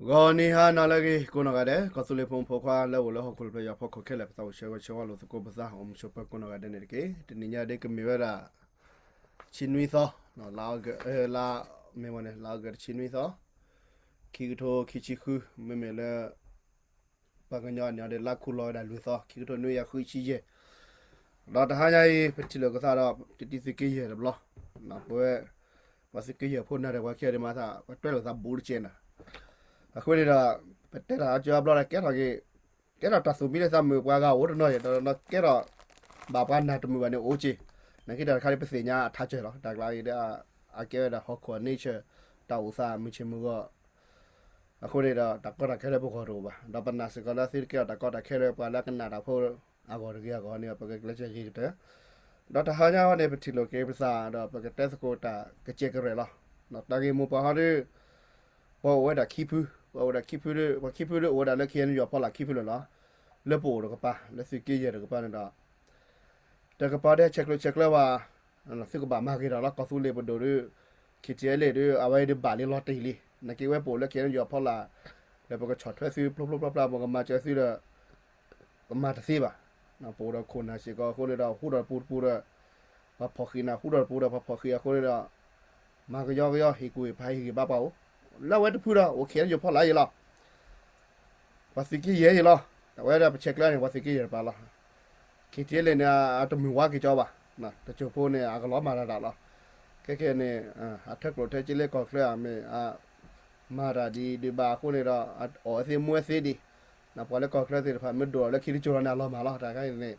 ဂီၤနံၤဟါနၤလၢအဂ့ၤ ကိးနီၢ်ဂၤဒဲး ကီၢ်သူလ့ၤဖိမုၣ်ဖိခွါလၢအိၣ်လၢဟီၣ်ခိၣ်တဖျၢၣ်ညါအဖီခိၣ်ခဲလၢာ် ပသးအိၣ်ဆၢဂ့ၤဆၢဝါလိာ်သကိးပသး အိၣ်မုာ်ဆိးပၢၤကိးနီၢ်ဂၤဒဲးန့ၣ်တက့ၢ်. တနံၤညါဒ်ကမ့ၢ်ဝဲဒၣ် ဆံနွံသီ လါအီကူး လါ မ့ၢ်ဝဲန့ၣ် လါအီကူးတဆံနွံသီ ခံကထိခံဆံဃု မ့မ့ၢ်လၢ ပှၤကညီအန့ၣ်ဒီး လါခူၣ်လီၤဝဲဒၣ်လွံၢ်သီ ခံကထိနွံကယၤဃုဆံယဲၢ် ဒီးတဟါညါအံၤ ပထံၣ်လိာ်က့ၤသးဒီး တံၤသကိးယဲၢ်တဘျီ ပဝဲ ပှၤသကိးယဲၢ်ဖိနၢ်ဒီးပှၤခံဂၤဒ်မၤသး ပတွဲလိာ်သးဘူးတကဲးနၤ အဃိန့ၣ်ဒီး ပတဲတၢ်အကၢအဘျီဒီး ကဲထီၣ်က့ၤ ကဲထီၣ်တၢ်သူၣ်မံလၢသးမုာ်ပှၤဂၤအိၣ်တနီၤယဲၢ် တနီၤနီၤကဲထီၣ် ဘၣ်ပှၤနၢ်တမုာ်ဘၣ်န့ၣ်အိၣ်က့ၤ နာ်က့တၢ်တခါန့ၣ်ပသ့ၣ်ညါအထါစၢၤလီၤ. တၢ်ကျါအံၤဒီး အကဲဝဲဒၣ်ဟီၣ်ခိၣ်အ nature တၢ်အိၣ်သးမုၢ်ဆ့ၣ်မုၢ်ဂီၤ အဃိန့ၣ်ဒီး တၢ်ကီတၢ်ခဲလၢပဂီၢ်တအိၣ်ဘၣ် ဒီးပနာ်စ့ၢ်ကီးလၢသုတကဲထီၣ်တၢ်ကီတၢ်ခဲလၢပှၤလၢကနၣ်တၢ်ဖိ အဂီၢ်တဂ့ၤအဂီၢ်န့ၣ် ပကကျဲးစၢးဂ့ၤကတၢၢ် ဒီးတဟါညါအံၤန့ၣ် ပထံၣ်လိာ်က့ၤပသးဒီး ပကတဲသကိးတၢ်ကစဲးကရဲၣ်လီၤ. တၢ်ဂ့ၢ်မိၢ်ပှၢ်ဟီဒ် ပှၤအိၣ်ဝဲဒၣ်ခံဖု ပှၤအိၣ်ဝဲဒၣ်ခံဖုဒီး ပှၤခံဖုဒီးအိၣ်ဝဲဒၣ်လၢ KNU အဖီလာ်ခံဖုလၢာ်လီၤ. လၢပအိၣ်တကပၤ လၢသုးက့ယဲၢ်တကပၤန့ၣ်ဒီး တကပၤဒ်ဆဲးကျိးဆဲးကျၢဘၣ် သုကဘၣ်မၤဂ့ၤထီၣ်လီၤ ကီၢ်သူလ့ၤပဒိၣ်ဒီး KTLA ဒီး အဝဲအံၤဒုးဘၣ်လံလီၤတံၢ်လံ နာ်က့ဝဲပအိၣ်လၢ KNU အဖီလာ် ဒီးပကဆီၣ်ထွဲသုဖျိဖျိဖျါဖျါ ပကမၤစၢၤသုဒီး ပမၤတသ့ဘၣ်. ပအိၣ်ဒီးခိၣ်နၢ်စ့ၢ်ကီးအဃိန့ၣ်ဒီး ဟူထီၣ်တပူၤတပူၤဒီး ပှၤဖီၣ်ဃံးနၤ ဟူထီၣ်တပူၤဒီးပှၤဖီၣ်ဃံးအဃိန့ၣ်ဒီး မၤကယီကယီ ဟ့ၣ်ကူၣ်ဟ့ၣ်ဖးဟ့ၣ်ဂံၢ်ဘါပှၤအိၣ် လၢအဝဲတဖုဒီး အိၣ် KNU ဖီလာ်ယဲၢ်လီၤ ပှၤသုးက့ယဲၢ်ယဲၢ်လီၤ. အဝဲဒၣ်ပဆဲးကျၢန့ၣ် ပှၤသုးက့ယဲၢ်တပၤလီၤ. KTLA န့ၣ် အတမုာ်ဝါက့ၤကီဘၣ်. တစိၢ်ဖိန့ၣ် အကလီၤမၤတၢ်တၢ်လီၤ. ခဲခဲန့ၣ် အထၢကျိၣ်ထၢစ့လၢကီၢ်ချၢအမ့ၢ် မၤတၢ်ဒ်ဒုးဘၣ်အဃိန့ၣ်ဒီး အအီၣ်အသ့မူအသ့ဒံး ပှၤလၢကီၢ်ချၢသ့ၣ်တဖၣ် မ့ၢ်ဒိၣ်ထီၣ်လၢခံတစိၢ်လီၤန့ၣ် အလီၤမၢ်လီၤ. တၢ်ခါအံၤန့ၣ်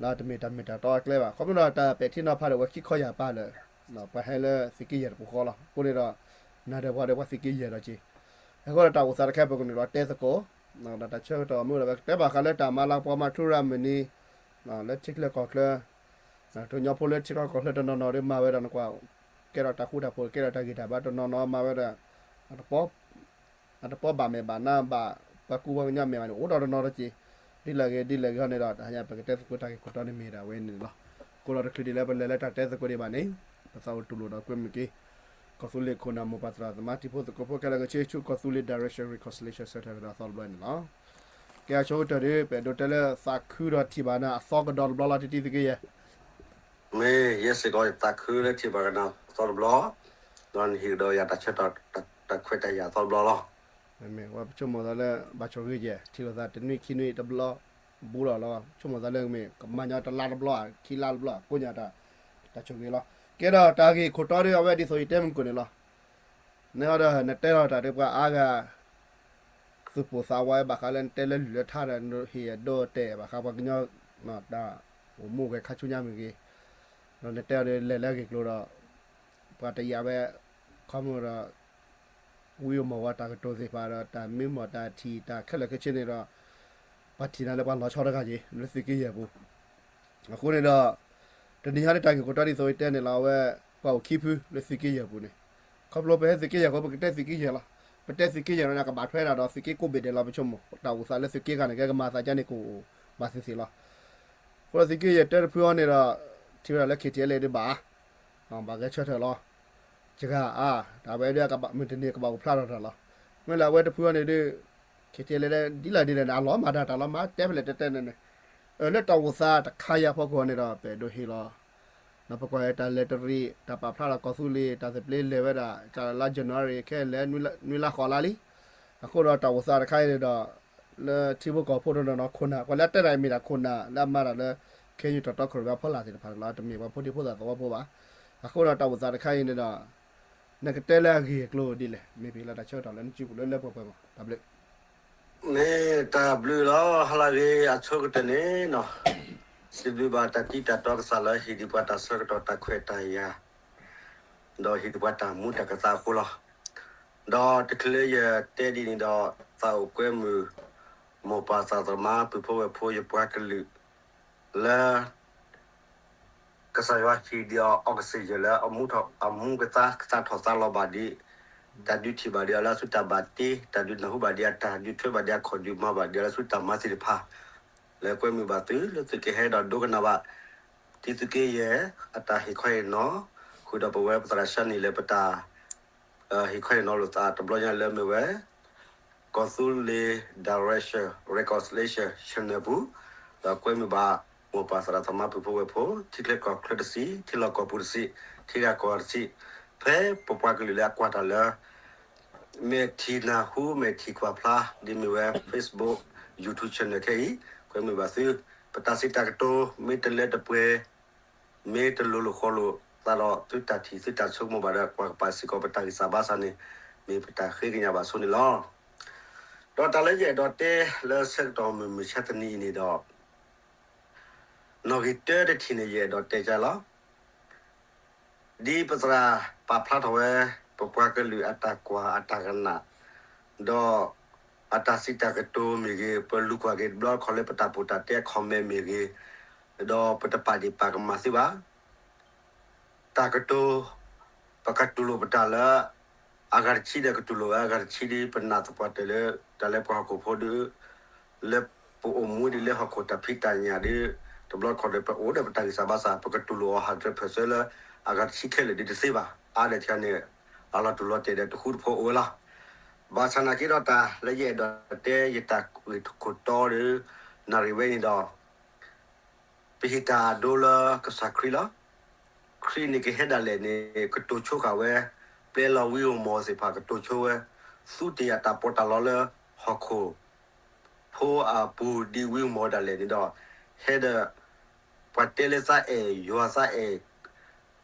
လၢတမ့ၢ်တၢ်မ့ၢ်တၢ်တီအကျဲဘၣ်. ခီဖျိဒီးတၢ်ပဲာ်ထံနီၤဖးဒီးဝဲခံခီယာ်ပၢ်လၢ ပှၤဟဲလၢသုးက့ယဲၢ်တပူၤဃီလီၤ. အဃိန့ၣ်ဒီး နၤဒီးပှၤဒီးပှၤသုးက့ယဲၢ်ဒီးက့ၤ အဃိဒီးတၢ်အိၣ်သးတခါပကနုာ်လီၤတဲသကိး ဒီးတၢ်ဆၢကတီၢ်မ့ၢ်ဒီး ပကတဲဘၣ်ဃးလၢတၢ်မၤလၤကပီၤမၤထူရၤမုၢ်နံၤ လၢထံချၢကီၢ်ချၢ ထူၣ်ညီဖိလၢထံချၢကီၢ်ချၢတနီၤနီၤဒီးမၤဝဲဒီးနကွၢ် ကဲထီၣ်တၢ်ဃူတၢ်ဖိး ကဲထီၣ်တၢ်ဂံၢ်တၢ်ဘါတနီၤနီၤမၤဝဲဒီး အတပီၢ်ဘၣ်မဲာ်ဘၣ်နါဘၣ် ပှၤကူပှၤကညီမဲာ်ဘၣ်န့ၣ် အိၣ်ဒီးတနီၤတက့ၢ်. ဒ်လဲၣ်ဂ့ၤဒ်လဲၣ်ဂ့ၤန့ၣ်ဒီး တဟါညါပကတဲသကိးတၢ်ဂ့ၢ်ခိၣ်တီန့ၣ်မ့ၢ်ဒၣ်ဝဲန့ၣ်လီၤ. အဃိဒီးတချုးဒ်လၢပလဲၤလၢတၢ်တဲသကိးဒံးဘၣ်န့ၣ် ပသးအိၣ်တူၢ်လိာ်ဒီးကွဲမုာ်က့ၤ ကီၢ်သူလ့ၤခိၣ်နၢ်မိၢ်ပၢ်သရၣ်သမါတံၤဖိသကိးဖိခဲလၢာ် ကဆ့ဆူကီၢ်သူလ့ၤ Direction Reconciliation Center ကဒီးအသီတဘျီန့ၣ်လီၤ. ကဲအဆိကတၢၢ်ဒီး ပအဲၣ်ဒိးတဲလၢသးခုဒီးထံၣ်ဘၣ်နၤအသီကဒီးတဘျီလီၤ တံၤသကိးယဲၢ် မ့ၢ်ယဲစ့ၢ်ကီးယသးခုလၢထံၣ်ဘၣ်ကနၤအသီတဘျီ, ဒီးနဟ့ၣ်ကဒီးယၤတၢ်ဆၢကတီၢ်တၢ်ခွဲးတၢ်ယာ်အသီတဘျီလီၤ. မ့မ့ၢ်ဝဲပဆိကမိၣ်သးလၢ ဘၣ်ဆိၣ်ဂ့ၤယဲၢ် ထံၣ်လိာ်သးတနွံခံနွံတဘျီ ဘူးလီၤလီၤ. ဆိကမိၣ်သးလၢမ့ၢ်ကမၤညီတလါတဘျီ ခံလါတဘျီ ကိးညါတၢ် တၢ်ဆိၣ်ဂ့ၤလီၤ. ကဲဒီးတၢ်ဂ့ၢ်ခိၣ်တီဒီး အဝဲဒ်သိးယတဲမုၢ်ကိၣ်န့ၣ်လီၤ. နဟီဒီး နတဲလီၤတၢ်ဒီးပှၤအါဂၤ သုးပိာ်သးဝါဘၣ်ဃးလၢနတဲလၢလုၢ်လၢထါဒီး နဟ့ၣ်အဒိတဲာ်ဘၣ်ဃးပှၤကညီ တၢ်အိၣ်မူဂဲၤခါဆူညါမ့ၢ်ဂ့ၤ, ဒီးနတဲအီၤဒီးလဲၤလၢအဂ့ၢ်ကျိၤဒီး ပှၤတယာ်ဝဲ ခီမီဒီး ဝံဧိၤမီၢ်ဝဲတၢ်ကတိၤသ့ၣ်တဖၣ်ဒီး တၢ်မံမီၢ်တၢ်ထံၣ်တၢ်ခဲလၢာ်ခဲဆ့န့ၣ်ဒီး ပှၤထံၣ်နၤလၢပှၤလီၤဆီတဂၤက့ၤ လၢသုးက့ယဲၢ်ပူၤ အဃိန့ၣ်ဒီး တနံၤဟါန့ၣ်တၢ်ဂ့ၢ်ခိၣ်တီဒ်သိးယတဲန့ၣ်လီၤ အဝဲ ပှၤအိၣ်ခံဖုလၢသုးက့ယဲၢ်ပူၤန့ၣ် ခီဖျိပဟဲသုးက့ယဲၢ်အဃိ ပကတဲသုးက့ယဲၢ်လီၤ. ပတဲသုးက့ယဲၢ်န့ၣ် ကဘၣ်ထွဲဒၣ်ဒီးသုးက့ကိးဘ့ၣ်ဒဲးလီၤ ပဆိကမိၣ် တၢ်အိၣ်သးလၢသုးက့ဂၤန့ၣ် ကဲကမၤသးဒ်န့ၣ်ကအိၣ်ဘၣ်သ့ၣ်သ့ၣ်လီၤ. အဃိဒီးသုးက့ယဲၢ်တဲတဖုအံၤန့ၣ်ဒီး ထံၣ်ဝဲဒၣ်လၢ KTLA ဒုးဘၣ် ဘၣ်ဂဲဆၢထၢၣ်လီၤ. တဂၤအါ တၢ်ဝဲဒၣ်မုၢ်တနံၤကဘၣ်အိၣ်ဖျါထီၣ်တၢ်လီၤ. မ့ၢ်လၢအဝဲတဖုအံၤန့ၣ်ဒုး KTLA ဒ်လဲၣ်ဒ်လဲၣ်န့ၣ် အလီၤမၤတၢ်တၢ်လီၤမၤတဲဖဲလဲၣ်တဲတဲန့ၣ်န့ၣ် လၢတၢ်အိၣ်သးတခါအံၤအဖီခိၣ်န့ၣ်ဒီး ပအဲၣ်ဒိးဟ့ၣ်လီၤ ဒီးပကွၢ်တၢ်လဲၤတရံး တၢ်ပာ်ဖျါထီၣ်ကီၢ်သူလ့ၤ တၢ်သဘျ့လဲၤဝဲဒၣ် ကလါ January ခဲလၢာ် နွံလါဃိးလါလံ. အဃိဒီးတၢ်အိၣ်သးတခါအံၤန့ၣ်ဒီး လၢထံဖိကီၢ်ဖိတနီၤနီၤခိၣ်နၢ် ပှၤလၢအတဲတၢ်အံၤမ့ၢ်ဒၣ်ခိၣ်နၢ် လၢအမၤတၢ်လၢ KNU တၢ်တီခိၣ်ရိၣ်မဲအဖီလာ်သ့ၣ်တဖၣ်န့ၣ်လီၤ. တမ့ၢ်ပှၤဖိဒံဖိသၣ်သဝီဖိဘၣ်. အဃိဒီးတၢ်အိၣ်သးတခါအံၤန့ၣ်ဒီး နကတဲလၢအဂ့ၢ်အကျိၤဒ်လဲၣ် မ့ၢ်ပှၤလၢတၢ်ဆၢကတီၢ်လၢနစုပူၤလၢလၢပှဲၤပှဲၤမး တၢ်ဘျုး မ့ၢ်တၢ်ဘျုးလီၤ ဟါလၢအဂ့ၤအဆိကတၢၢ်န့ၣ်နီၤ စံးဘျုးဘၣ်တၢ်တံၤတၢ်တီကစၢ်လၢဟ့ၣ်ဒံးပှၤတၢ်ဆၢကတီၢ်တၢ်ခွဲးတၢ်ယာ် ဒီးဟ့ၣ်ဒံးပှၤတၢ်မူတၢ်ကသါအဃိလီၤ. ဒီးတချုးလၢယတဲဒ်န့ၣ်ဒီး သးအိၣ်ကွဲမုာ် မိၢ်ပၢ်သးသမါ ပုၢ်ဖိဝဲၢ်ဖိ ယပှၤကလုာ် လၢ ကစၢ်ယွၤဟ့ၣ်ဒံးအီၤ oxygen လၢအမူထီၣ်အမူကသါ ကသါထီၣ်သါလီၤဘၣ်ဒံး တၢ်ဒုးထံၣ်ဘၣ်ဒံးအီၤလၢအဆူတၢ်ဘၣ်တ့ တၢ်ဒုးနၢ်ဟူဘၣ်ဒံးအတၢ် ဒုးထွဲဘၣ်ဒံးအခီၣ် ဒုးမၤဘၣ်ဒံးအီၤလၢအဆူတၢ်မၤသ့ၣ်တဖၣ် လၢကွဲမုာ်ဘၣ်သု လၢသုကဟဲဒီးဒိကနၣ်ဘၣ် တံၤသကိးယဲၢ် အတၢ်ဟ့ၣ်ခီဟ့ၣ်နီၤ ဃုာ်ဒီးပဝဲပသရၣ်ၡါနံၣ်လၢပတၢ် ဟ့ၣ်ခီဟ့ၣ်နီၤလိာ်သးတဘျီညါလၢမ့ၢ်ဝဲ ကီၢ်သူလ့ၤ Direction Reconciliation Channel ပူၤ, ဒီးကွဲမုာ်ဘၣ် မိၢ်ပၢ်သရၣ်သမါပုၢ်ဖိဝဲၢ်ဖိ ထံချၢကီၢ်ချၢတစဲး, ထံလီၢ်ကီၢ်ပူၤတစဲး, ထံဂၤကီၢ်ဂၤတစဲး, ဖဲပပှၤကလုာ်လၢအကွၢ်တၢ်လၢ မဲာ်ထံၣ်နၢ်ဟူ မဲာ်ထံၣ်ကွၢ်ဖျါ ဒ်မ့ၢ်ဝဲ Facebook, YouTube channel ခဲအံၤ, ကွဲမုာ်ဘၣ်သု, ပတၢ်စံးတၢ်ကတိၤ မ့ၢ်တလၢတပှဲၤ, မ့ၢ်တလိၤလိာ်ဃီလိာ်သးဒီး သုတၢ်ထံၣ်သုတၢ်ဆိကမိၣ်ဘၣ်ဒီး ကွၢ်ကပၤစ့ၢ်ကီးပတၢ်ဂံၢ်စၢ်ဘါစၢ်န့ၣ် မ့ၢ်ပတၢ်ဃ့ကညးဘၣ်ဆိန့ၣ်လီၤ. ဒီးတၢ်လၢယအဲၣ်ဒိးတဲလၢဆၢကတီၢ်မုၢ်မဆါတနံၤအံၤန့ၣ်ဒီး နီၣ်ဂံၢ်တၢတထံၣ်န့ၣ် ယအဲၣ်ဒိးတဲကလီၤ. ဒ်ပသရၣ်ပာ်ဖျါထီၣ်ဝဲ ပပှၤကလုာ်အတၢ်ကွၢ်အတၢ်ကနၣ်, ဒီးအတၢ်စံးတၢ်ကတိၤမ့ၢ်ဂ့ၤ, ပလူၤကွၢ်က့ၤတဘျီတခီၣ်လၢပတၢ်ပီးတၢ်တဲ comment မ့ၢ်ဂ့ၤ, ဒီးပတပာ်ဒ့ၣ်ပာ်ကမၣ်သ့ဘၣ်. တၢ်ကတိၤ, ပကတူၢ်လိာ်ပတၢ်လၢ အဂၤတဆံဒီးကတူၢ်လိာ်ဝဲအဂၤတဆံဒီး ပနာ်သပှၢ်တၢၢ်လၢ တၢ်လၢပှၤဟီၣ်ခိၣ်ဖိဒီး လၢပအိၣ်မူဒ်လၢဟီၣ်ခိၣ်တၢ်ဖံးတၢ်ညၣ်ဒီး တဘျီတခီၣ်ဒီး ပအိၣ်ဒီးပတၢ်ဂံၢ်စၢ်ဘါစၢ် ပကတူၢ်လိာ်အီၤ hundred percent လၢအဂၤတဆံခဲလၢာ်ဒ်တသ့ဘၣ်. အါဒၣ်ထံန့ၣ် အလီၤတူၢ်လီၤတဲာ်ဒီးတဃူတဖိးအိၣ်ဝဲလီၤ. ဘၣ်ဆၣ်နာ်က့ဒီးတၢ်လၢယအဲၣ်ဒိးတဲယတၢ်ဂ့ၢ်ခိၣ်တီဒီး နၣ်ရံၣ်ဝဲန့ၣ်ဒီး ပဟ့ၣ်တၢ်အဒိလၢကစၢ်ခရံာ်လီၤ. ခရံာ်န့ၣ်ကဟဲဒၣ်လဲာ်န့ၣ် ကတိၤဆိဃာ်ဝဲ, ပျဲလီၤဝံဧိၤမီၤသ့ၣ်တဖၣ်ကတိၤဆိဝဲ, သူတ့ၢ်အတၢ်ပီးတၢ်လီလၢ ဟီၣ်ခိၣ်ဖိအပူၤဒ်ဝံဧိၤမီၤဒၣ်လဲာ်န့ၣ်ဒီး, ဟဲဒီး ပှၤတဲလၢသးအဲၣ်ယွၤ သးအဲၣ်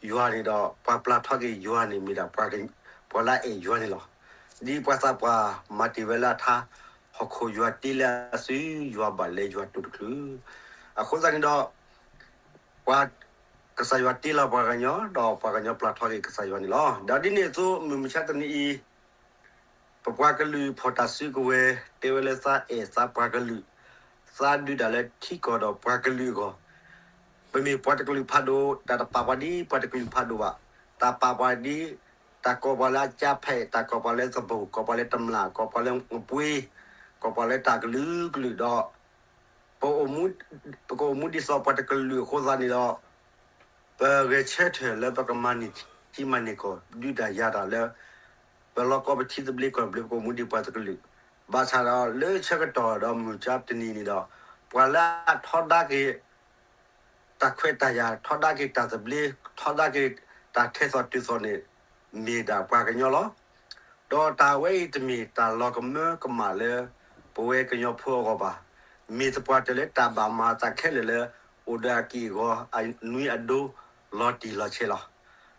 ယွၤန့ၣ်ဒီး ပှၤပျၢ်ထီၣ်က့ၤယွၤန့ၣ်မ့ၢ်ဒၣ် ပှၤလၢအအဲၣ်ယွၤန့ၣ်လီၤ. ဒ်ပှၤသးပှၢ်မၤတ့ၢ်ဝဲလၢအထါ, ဟီၣ်ခိၣ်ယွၤတ့လၢအစု, ယွၤဘၣ်လၢယွၤတိာ်တချုး. အဃိသတးန့ၣ်ဒီး ပှၤ, ကစၢ်ယွၤတ့လီၤပှၤကညီ, ဒီးပှၤကညီပျၢ်ထီၣ်က့ၤကစၢ်ယွၤန့ၣ်လီၤ. ဒီးဒ်န့ၣ်အသိး မုၢ်မဆါတနံၤအံၤ ပပှၤကလုာ်ဖီၣ်တၢ်စုကဝဲၤ တဲဝဲလၢသးအဲၣ်သးပှၤကလုာ်, သးဒုးတၢ်လၢထံကီၢ်ဒီးပှၤကလုာ်အဂီၢ်, ပမ့ၢ်ပှၤတကလုာ်ဖးဒိၣ်, တၢ်တပာ်ပှၤဒ်ပှၤတကလုာ်ဖးဒိၣ်ဘၣ်, တၢ်ပာ်ပှၤဒ် တၢ်ကိးပှၤလၢအကၠါဖဲး, တၢ်ကိးပှၤလၢသဘိၣ်, ကိးပှၤလၢတမျာ်, ကိးပှၤလၢငပှ့ၤ, ကိးပှၤလၢတၢ်ကလုာ်ကလုာ်ဒီး ပအိၣ်မူ, ပကအိၣ်မူဒ်သိးပှၤတကလုာ်အဃိသတးန့ၣ်ဒီး ပဂဲၤဆၢထၢၣ်လၢပကမၤန့ၢ်ထံမၤန့ၢ်ကီၢ် ဒုးတၢ်ယၤတၢ်လၢ ပလီၢ်ကီၢ်ပထံသဘျ့ကီၢ်သဘျ့ ပကအိၣ်မူဒ်ပှၤတကလုာ်, ဘၣ်ဆၣ်ဒီးလၢဆၢကတီၢ်ဒီးမုၢ်မဆါတနံၤန့ၣ်ဒီး ပှၤလၢအထီဒါက့ၤ တၢ်ခွဲးတၢ်ယာ်, ထီဒါက့ၤတၢ်သဘျ့, ထီဒါက့ၤတၢ်ထဲသိးတုၤသိးန့ၣ် မ့ၢ်ဒၣ်ပှၤကညီလီၤ. ဒီးတၢ်ဝဲအံၤတမ့ၢ်တၢ်လီၤကမၢကမၣ်လၢ ပဝဲကညီဖိအဂီၢ်ဘၣ်. မ့ၢ်သပှၢ်တၢၢ်လၢတၢ်ဘၣ်မၤသးခဲလၢာ်လၢ အိၣ်ဒီးအက့ၢ်အဂီၤ အနွံအဒိ လီၤတံၢ်လီၤဆဲးလီၤ.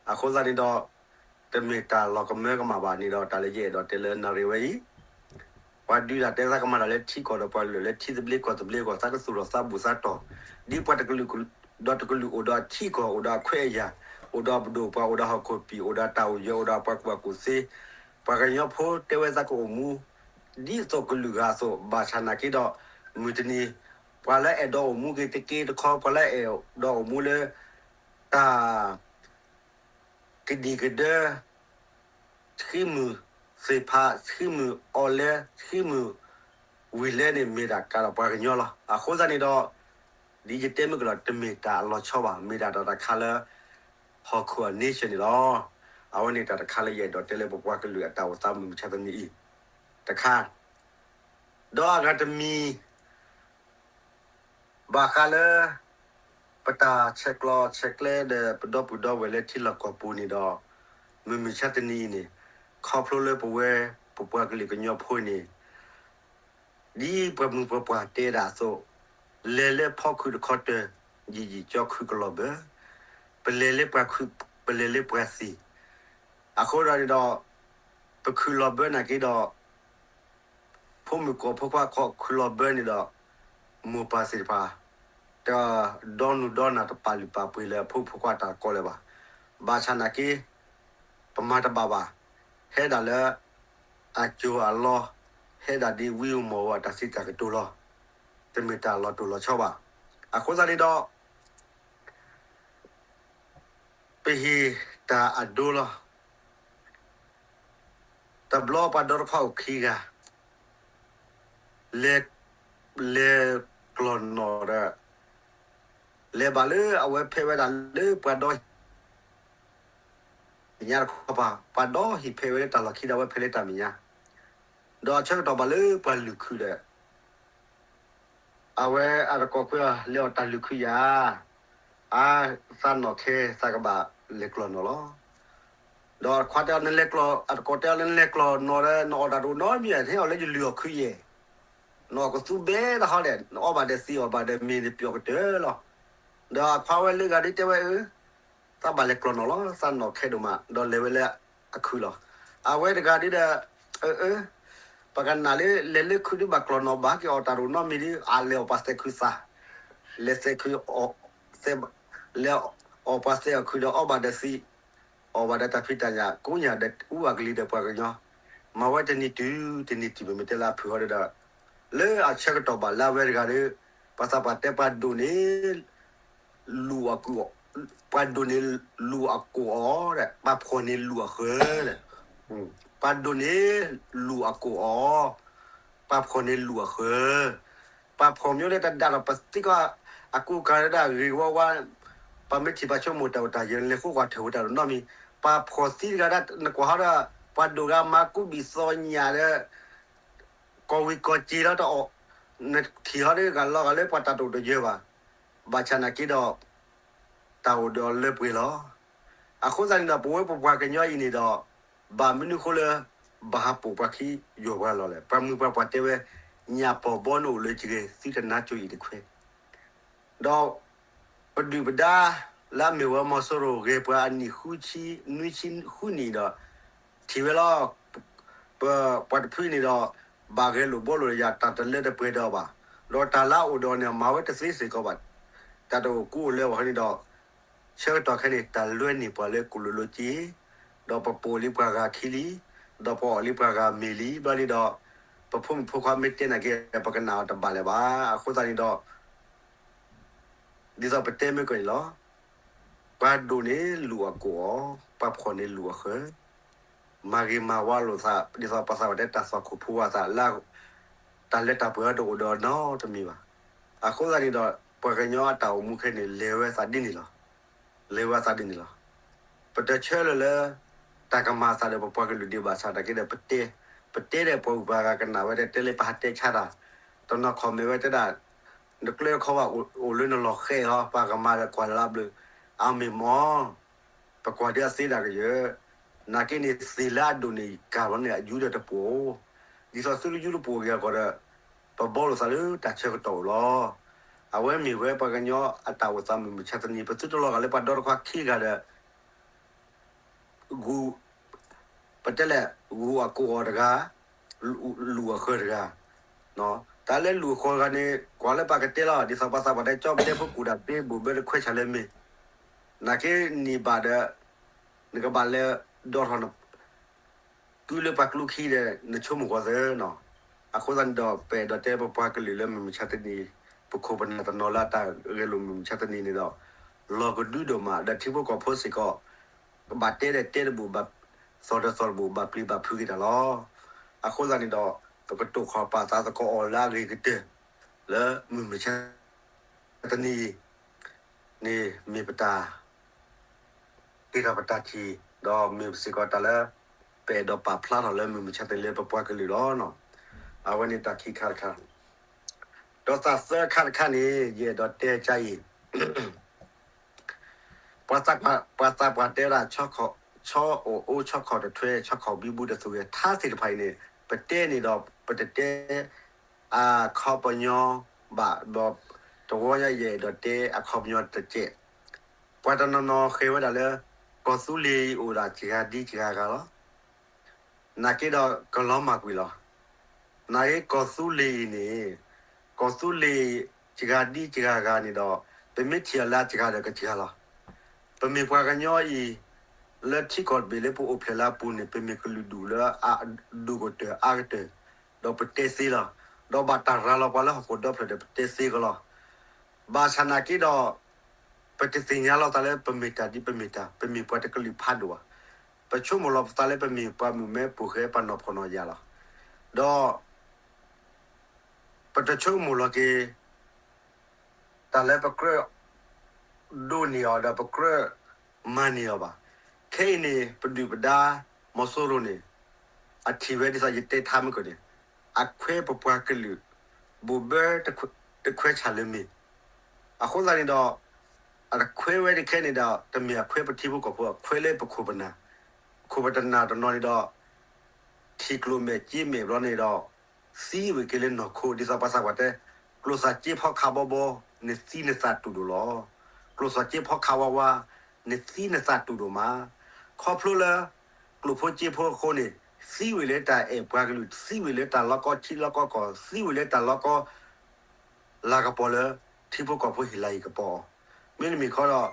အဃိသတးန့ၣ်ဒီး တမ့ၢ်တၢ်လီၤကမၢကမၣ်ဘၣ်န့ၣ်ဒီး တၢ်လၢယအဲၣ်ဒိးတဲလၢနၣ်ရံၣ်ဝဲအံၤ ပှၤဒုးတၢ်တဲသးကမၤတၢ်လၢထံကီၢ်ဒီးပှၤကလုာ်လၢထံသဘျ့ကီၢ်သဘျ့အဂီၢ် သးကသူၣ်ထီၣ်သးဘူၣ်သးတီၢ်, ဒ်ပှၤတကလုာ်ဒီးတကလုာ်အိၣ်ဒီးအထံအကီၢ် အိၣ်ဒီးအခွဲးအယာ်, အိၣ်ဒီးအပဒိၣ်ပှၤ အိၣ်ဒီးဟီၣ်ခိၣ်ပံာ် အိၣ်ဒီးတၢ်အိၣ်ယၢၤ အိၣ်ဒီးပှၤကူၣ်ဘၣ်ကူၣ်သ့, ပှၤကညီဖိတဲဝဲသးကအိၣ်မူ ဒ်သိးကလုာ်ဂၤအသိး ဘၣ်ဆၣ်နာ်က့ဒီး မုၢ်တနံၤ ပှၤလၢအဲၣ်ဒိးအိၣ်မူက့ၤတက့တခီ ပှၤလၢအဲၣ်ဒိးအိၣ်မူလၢ တၢ် ကဒံၣ်ကဒၢ ဆှံမုၢ်သ့ၣ်ဖး ဆှံမုၢ်အီလဲ ဆှံမုၢ်ဝံၤလဲန့ၣ် မ့ၢ်ဒၣ်ကးဒီးပှၤကညီလီၤ. အဃိသတးန့ၣ်ဒီး ဒ်ယတဲမုၢ်ကဒီး တမ့ၢ်တၢ်အလီၤဆီဘၣ်, မ့ၢ်ဒၣ်တၢ်တခါလၢ ဟီၣ်ခိၣ်အ nation န့ၣ်လီၤ. အဝဲန့ၣ်တၢ်တခါလၢယအဲၣ်ဒိးတဲလၢပပှၤကလုာ်အတၢ်အိၣ်သးမုၢ်မဆါတနံၤအံၤ တခါ, ဒီးအဂၤတမံၤ ဘၣ်ဃးလၢ ပတၢ်ဆဲးကျိးဆဲးကျၢဒီးပဒီပုၢ်ဒီဝဲၢ်လၢထံလီၢ်ကီၢ်ပူၤန့ၣ်ဒီး မုၢ်မဆါတနံၤအံၤန့ၣ် ခီဖျိလၢပဝဲ ပပှၤကလုာ်ကညီဖိန့ၣ် ဒ်ပှၤမုၢ်ပှၤပှၢ်တဲဒၣ်အသိး, လဲၤလၢဖီခုၣ်တခီတၢၢ် ယံာ်ယံာ်ကၠီခုၣ်ကလီၤဘၢ, ပလဲၤလၢပှၤခုၣ် ပလဲၤလၢပှၤသံၣ်, အဃိဒီးန့ၣ်ဒီး ပခုၣ်လီၤဘၢနာ်က့ဒီး ဖိမုၣ်ကီၢ်ဖိခွါကီၢ်ခုၣ်လီၤဘၢန့ၣ်ဒီး မိၢ်ပၢ်သ့ၣ်တဖၣ် တဒီနုာ်ဒီနၢ်တပာ်လုၢ်ပာ်ပှ့ၤလၢအဖိမုၣ်ဖိခွါတၢ်ကီလၢၤဘၣ်. ဘၣ်ဆၣ်နာ်က့ ပမၤတဘၣ်ဘၣ်, ဟဲဒၣ်လၢ အစိၤအလီ, ဟဲဒၣ်ဒ်ဝံဧိၤမီၣ်ဧိၤအတၢ်စံးတၢ်ကတိၤလီၤ. တမ့ၢ်တၢ်လီၤတိၢ်လီၤဆီဘၣ်. အဃိသတးန့ၣ်ဒီး ပဟ့ၣ်တၢ်အဒိလီၤ. တဘျီပှၤဒီတခွါအိၣ်ခံဂၤ လဲၤ လဲၤကျီၢ်နီၣ်ဒီး လဲၤဘၣ်လၢအဝဲဖဲးဝဲဒၣ်လၢပှၤဒီ ညါတခီပၤ ပှၤဒီဟ့ၣ်ဖဲးဝဲလၢတၢ်လီၢ်ခံဒီးအဝဲဖဲးလၢတၢ်မဲာ်ညါ, ဒီးအဆၢကတီၢ်ဘၣ်လၢပှၤလုၢ်ခုဒီး အဝဲအတကိးကွဲအီၤ လဲၤအီၣ်တၢ်လုၢ်ခုယၤ, အါ, သးနီၢ်ခဲသးကဘၣ်လဲၤကျီၢ်နီၣ်လီၤ. ဒီးခွါတဲအီၤ နလဲၤကျီၢ်, အတကိးတဲအီၤ နလဲၤကျီၢ်နီၣ်ဒီး နအီၣ်တၢ်တအိၣ်နီတမံၤ ဟဲအီၣ်လၢယလုၢ်အီၣ်ခုယဲၢ်, နအီၣ်ကသူဘဲတဟီဒီး နအီၣ်ဘၣ်ဒီးသံ အီၣ်ဘၣ်ဒီးမ့ၤန့ၣ် ပျီၣ်ကတၢၢ်လီၤ. ဒီးအခွါဝဲလၢဂၤဒ်တဲဝဲအၢ သးဘၣ်လဲၤကျီၢ်နီၣ်လီၤ, သးနီၢ်ခဲဒိၣ်မး ဒီးလဲၤဝဲလၢအခုလီၤ. အဝဲတဂၤဒ်ဒီး အၢ အၢ ပကနၣ်လၢလဲၤလၢခုဒ်ဘၣ်ကျီၢ်နီၣ်ဘၣ်က့ၤအီၣ်တၢ်တအိၣ်နီတမံၤဒီး အလဲၤအီၣ်ပှၤသဲးခုသး, လဲၤသဲးခု လဲၤအီၣ်ပှၤသဲးအီၣ်ခုဒီး အီၣ်ဘၣ်ဒီးသံ, အီၣ်ဘၣ်ဒီးတၢ်ဖံးတၢ်ညၣ် ကိးညၣ်ဒီးအူအကလံၤဒီးပှၤကညီ, မၤဝဲတနံၤတုၤတနံၤတုၤ မ့မ့ၢ်တဲလၢအဖုၣ်ဃီဒီး လၢအဆၢကတီၢ်ဘၣ်လၢအဝဲတဂၤဒီး ပှၤသးပှၢ်တဲပှၤဒိၣ်န့ၣ် လူၢ်အီၣ်ကုၢ်အီၣ်, ပှၤဒိၣ်န့ၣ်လူၢ်အီၣ်ကိၢ်အီၣ်ဒီး ပှၤဖှီၣ်န့ၣ်လူၢ်အီၣ်ဃၢၤဒီး, ပှၤဒိၣ်န့ၣ်လူၢ်အီၣ်ကိၢ်အီၣ်, ပှၤဖှီၣ်န့ၣ်လူၢ်အီၣ်ဃၢၤ, ပှၤဖှီၣ်မ့ၢ်လၢတဒၣ်ဒီးပသံကွၢ် အကူအကၤလၢဒၣ်ဂ့ၤဝါဝါ, ပှၤမ့ၢ်ထံၣ်ပှၤဆိကမိၣ်တၢ်အိၣ်တၢ်ယၢၤ လဲၤဃုကွၢ်ထွဲဝဲတၢ်တနီတမံၤ, ပှၤဖှီၣ်သံတဂၤဒၣ် နကွၢ်ဟီဒီး ပှၤဒိၣ်ဂၤမၤကူဘံၣ်သီညၣ်ဒီး ကီၢ်ဝံၤကီၢ်စ့ၤလီၤတအီၣ်, နထံၣ်ဟီဒီးဂၤလီၤဂာ်လၢပှၤတၢ်တိာ်တယၢၤဘၣ်, ဘၣ်ဆၣ်နာ်က့ဒီး တၢ်အိၣ်ဒီးလၢပှဲၤလီၤ. အဃိသတးန့ၣ်ဒီး ပဝဲပပှၤကညီအံၤန့ၣ်ဒီး ဘၣ်မနုၤဃိလၢ ဘၣ်ဟးပိာ်ပှၤခံယီၤပှၤလီၤလဲၣ်. ပှၤမုၢ်ပှၤပှၢ်တဲဝဲ ညၣ်ပီၢ်ဘီနအိၣ်လၢယဂဲၤ သုတနါကိၤအံၤတခွဲး ဒီး ပဒုၣ်ပဒါလၢအမ့ၢ်ဝဲမီၤစိရိၤ ဂဲၤပှၤအနံၣ်ဃုဆံ နွံဆံဃုနံၣ်ဒီး ထံၣ်ဝဲလီၤ. ပပှၤတဖုန့ၣ်ဒီး ဘၣ်ဂဲၤလိာ်ဘှီလိာ်ယၤ တၢ်တလၢတပှဲၤဒီးဘၣ်, ဒီးတၢ်လၢအအိၣ်ဒီးန့ၣ် မၤဝဲတသ့စ့ၢ်ကီးဘၣ်. တၢ်တအိၣ်ကူအိၣ်လၢအဝဲန့ၣ်ဒီး ဆၢကတီၢ်ခဲအံၤန့ၣ် တၢ်လွဲန့ၢ်ပှၤလၢကူၣ်လိာ်လိာ်က့ၤ, ဒီးပပိာ်လံပှၤဂၤခံလံ, ဒီးပအီၣ်လံပှၤဂၤမ့ၤလံ, ဘျီန့ၣ်ဒီး ပဖိမုၣ်ဖိခွါမ့ၢ်တဲနာ်က့ ပကနၣ်အီၤတဘၣ်လၢၤဘၣ်. အဃိသတးန့ၣ်ဒီး ဒ်သိးပတဲမ့ၢ်ကီးန့ၣ်လီၤ. ပှၤဒိၣ်န့ၣ်လူၢ်အီၣ်ကိၢ်အီၣ်, ပှၤဖှီၣ်န့ၣ်လူၢ်အီၣ်ဃၢၤ, မၤဂ့ၤမၤဝါလိာ်သး ဒ်သိးပှၤသးပှၢ်တဲတၢ်သွၣ်ခိၣ်ဖိဝဲသးလၢ တၢ်လၢတၢ်ပှဲၤအီၤတအိၣ်ဒီးနီတမံၤဘၣ်. အဃိသတးန့ၣ်ဒီး ပှၤကညီအတၢ်အိၣ်မူခဲအံၤန့ၣ် လဲၤဝဲသးဒ်န့ၣ်လီၤ. လဲၤဝဲသးဒ်န့ၣ်လီၤ. ပတဆၢလၢၤလၢ တၢ်ကမၤအသးဒီးပပှၤကလုာ်ဒံးဘၣ်ဆၣ် တၢ်က့ဒီးပတဲ, ပတဲဒီးပှၤဂုၤပှၤဂၤကနၣ်ဝဲ တဲတဲလၢပဟးတဲဆါတၢ်, တနီၤ comment ဝဲတဲဒၣ် နကျဲခီဝဲအိၣ်လၢနလီၢ်ဃဲအီၤ ပှၤကမၤဒီးကွၢ်လၢအဘျုး, အမ့ၢ်မ့ၢ် ပကွၢ်ဒ်အသ့ဒၣ်ကယၢၢ်, နာ်က့န့ၣ် သ့ၣ်လၢအဒိၣ်န့ၣ် ကၢ်လီၤန့ၣ် အယူဒီးတပိာ်, ဒ်သိးသုတယူတပိာ်က့ၤအဂီၢ်ဒီး ပဘီလိာ်သးလၢတၢ်ဆၢကတီၢ်အိၣ်လီၤ. အဝဲမ့ၢ်ဝဲပှၤကညီအတၢ်အိၣ်သးမုၢ်မဆါတနံၤ ပသုတလီၤဂာ်လၢပှၤဒီတခွါခံဂၤဒီး ဂုၢ်, ပတဲလဲၣ် ဂုၢ်အီၣ်ကိၢ်အီၣ်တဂၤ, လူၢ်အီၣ်ဃၢၤတဂၤ, တၢ်လၢလူၢ်အီၣ်ဃၢၤတဂၤန့ၣ် ကွၢ်လၢပှၤကတဲလီၤ ဒ်သိးပှၤသးပှၢ်တဲကၠီတဲဖိကူၣ်တၢ်သ့ ဘူးဘၢတခွဲးဆၣ်လၢမ့ၢ်, နာ်က့နံၣ်ဘၣ်ဒီး နကဘၣ်လဲၤဒီးထီၣ် ကုလၢပှၤကျိခံဒီး နဆိကမိၣ်ကွၢ်သ့နီၤ. အဃိသတးန့ၣ်ဒီး ပအဲၣ်ဒိးတဲပပှၤကလုာ်လၢမုၢ်မဆါတနံၤ, ပခိၣ်ပနၢ်တနီၤလၢအတၢ်ဂဲၤလိာ်မုၢ်မဆါတနံၤန့ၣ်ဒီး လီၤကဒုဒိၣ်မး ဒီးထံဖိကီၢ်ဖိစ့ၢ်ကီး ကဘၣ်တဲဒီးတဲတဘူၣ်, သီၣ်ဒီးသီၣ်တဘူၣ် ဘၣ်ပျံၤဘၣ်ဖုးက့ၤတၢ်လီၤ. အဃိသတးန့ၣ်ဒီး ပကတိၢ်ခီၣ်ပာ်သးသကိးအီၤလၢအဂ့ၤကတၢၢ် လၢမုၢ်မဆါ တနံၤအံၤန့ၣ် မ့ၢ်ပတၢ် တ့ထီၣ်ပတၢ်ထံၣ်, ဒီးမ့ၢ်စ့ၢ်ကီးတၢ်လၢ ပအဲၣ်ဒိးပာ်ဖျါထီၣ်လၢမုၢ်မဆါတနံၤလၢပပှၤကလုာ်လီၤ. အဝဲန့ၣ်တၢ်ခံခါတခါ, ဒီးသးသၢခါတခါန့ၣ် ယအဲၣ်ဒိးတဲကါအံၤ ပှၤသးပှၢ်တဲဝဲဒၣ် ဆီအိၣ်အိၣ် ဆီခီၣ်တထွဲ ဆီခီၣ်ဘံဘူတသူၣ်ဂဲၤ ထါသ့ၣ်တဖၣ်အံၤန့ၣ် ပတဲန့ၣ်ဒီး ပတတဲအခီပညီဘၣ်ဒီး တဝီညါယအဲၣ်ဒိးတဲအခီပညီတစဲး, ပှၤတနီၤနီၤဃဲၤဝဲဒၣ်လၢ ကီၢ်သူလ့ၤအံၤအိၣ်ဒၣ်စှၤဒံစှၤဂၤလီၤ. နာ်က့ဒီးကလီၤမၢ်ကွံာ်လီၤ. နာ်က့ကီၢ်သူလ့ၤအံၤန့ၣ် ကီၢ်သူလ့ၤစှၤဒံစှၤဂၤန့ၣ်ဒီး ပမ့ၢ်ထံၣ်အီၤလၢအစှၤဒီးကစှၤလီၤ. ပမ့ၢ်ပှၤကညီအံၤ လၢထံကီၢ်တဘ့ၣ်လၢပအိၣ်ဖျဲၣ်လၢအပူၤန့ၣ် ပမ့ၢ်ကလုာ်ဒူၣ်လၢအဒိၣ်ကတၢၢ်အါကတၢၢ်, ဒီးပတဲသ့လီၤ. ဒီးဘၣ်တၢ်ရၤလီၤပှၤလၢဟီၣ်ခိၣ်ဒီဖျၢၣ်ဒီးပတဲသ့ကလီၤ. ဘၣ်ဆၣ်နာ်က့ဒီး ပတသ့ၣ်ညါလီၤသးလၢပမ့ၢ်တၢ်ဒ်ပမ့ၢ်တၢ်, ပမ့ၢ်ပှၤတကလုာ်ဖးဒိၣ်ဘၣ်. ပဆိကမိၣ်လီၤပသးလၢပမ့ၢ်ပှၤမုၣ်မဲပိာ်ဃဲ ပှၤနီၢ်ဖှီၣ်နီၢ်ယာ်လီၤ. ဒီး ပတဆိကမိၣ်လီၤက့ၤ တၢ်လၢပကြၢးဒိးန့ၢ်အီၤဒီးပကြၢးမၤန့ၢ်အီၤဘၣ်. ခဲအံၤန့ၣ် ပဒုၣ်ပဒါမီၤစိရိၤန့ၣ် အထံၣ်ဝဲဒ်သိးယတဲထါမုၢ်ကီၢ်န့ၣ် အခွဲးပပှၤကလုာ် ဘိးဘၢတခွဲးဆၣ်လၢမ့ၢ်. အဃိသတးန့ၣ်ဒီး အတခွဲးဝဲတခဲန့ၣ်ဒီး တမ့ၢ်အခွဲးပထံဖိကီၢ်ဖိ အခွဲးလၢပခိၣ်ပနၢ်, ပခိၣ်ပနၢ်တနီၤန့ၣ်ဒီး ထံၣ်ကျိၣ်မဲာ်စ့မဲာ်ဘျီန့ၣ်ဒီး သံဝဲက့ၤလၢနီၢ်ခိ ဒ်သိးပှၤသးပှၢ်တဲ ကျိၣ်စၢ်စ့ဖီခးဘီဘီ နသံနသးတူၢ်ဒိၣ်လီၤ. ကျိၣ်စၢ်စ့ဖီခးဝါဝါ နသံနသးတူၢ်ဒိၣ်မး. ခီဖျိလၢ ကျိၣ်ဖိစ့ဖိအဃိန့ၣ် သံဝဲလၢတၢ်အဲၣ်ပှၤကလုာ် သံဝဲလၢတၢ်လီၤကီထံလီၤကီကီၢ် သံဝဲလၢတၢ်လီၤကီ လၤကပီၤလၢ ထံဖိကီၢ်ဖိဟ့ၣ်လၤဟ့ၣ်ကပီၤအီၤ. မ့တမ့ၢ်ခီဒီး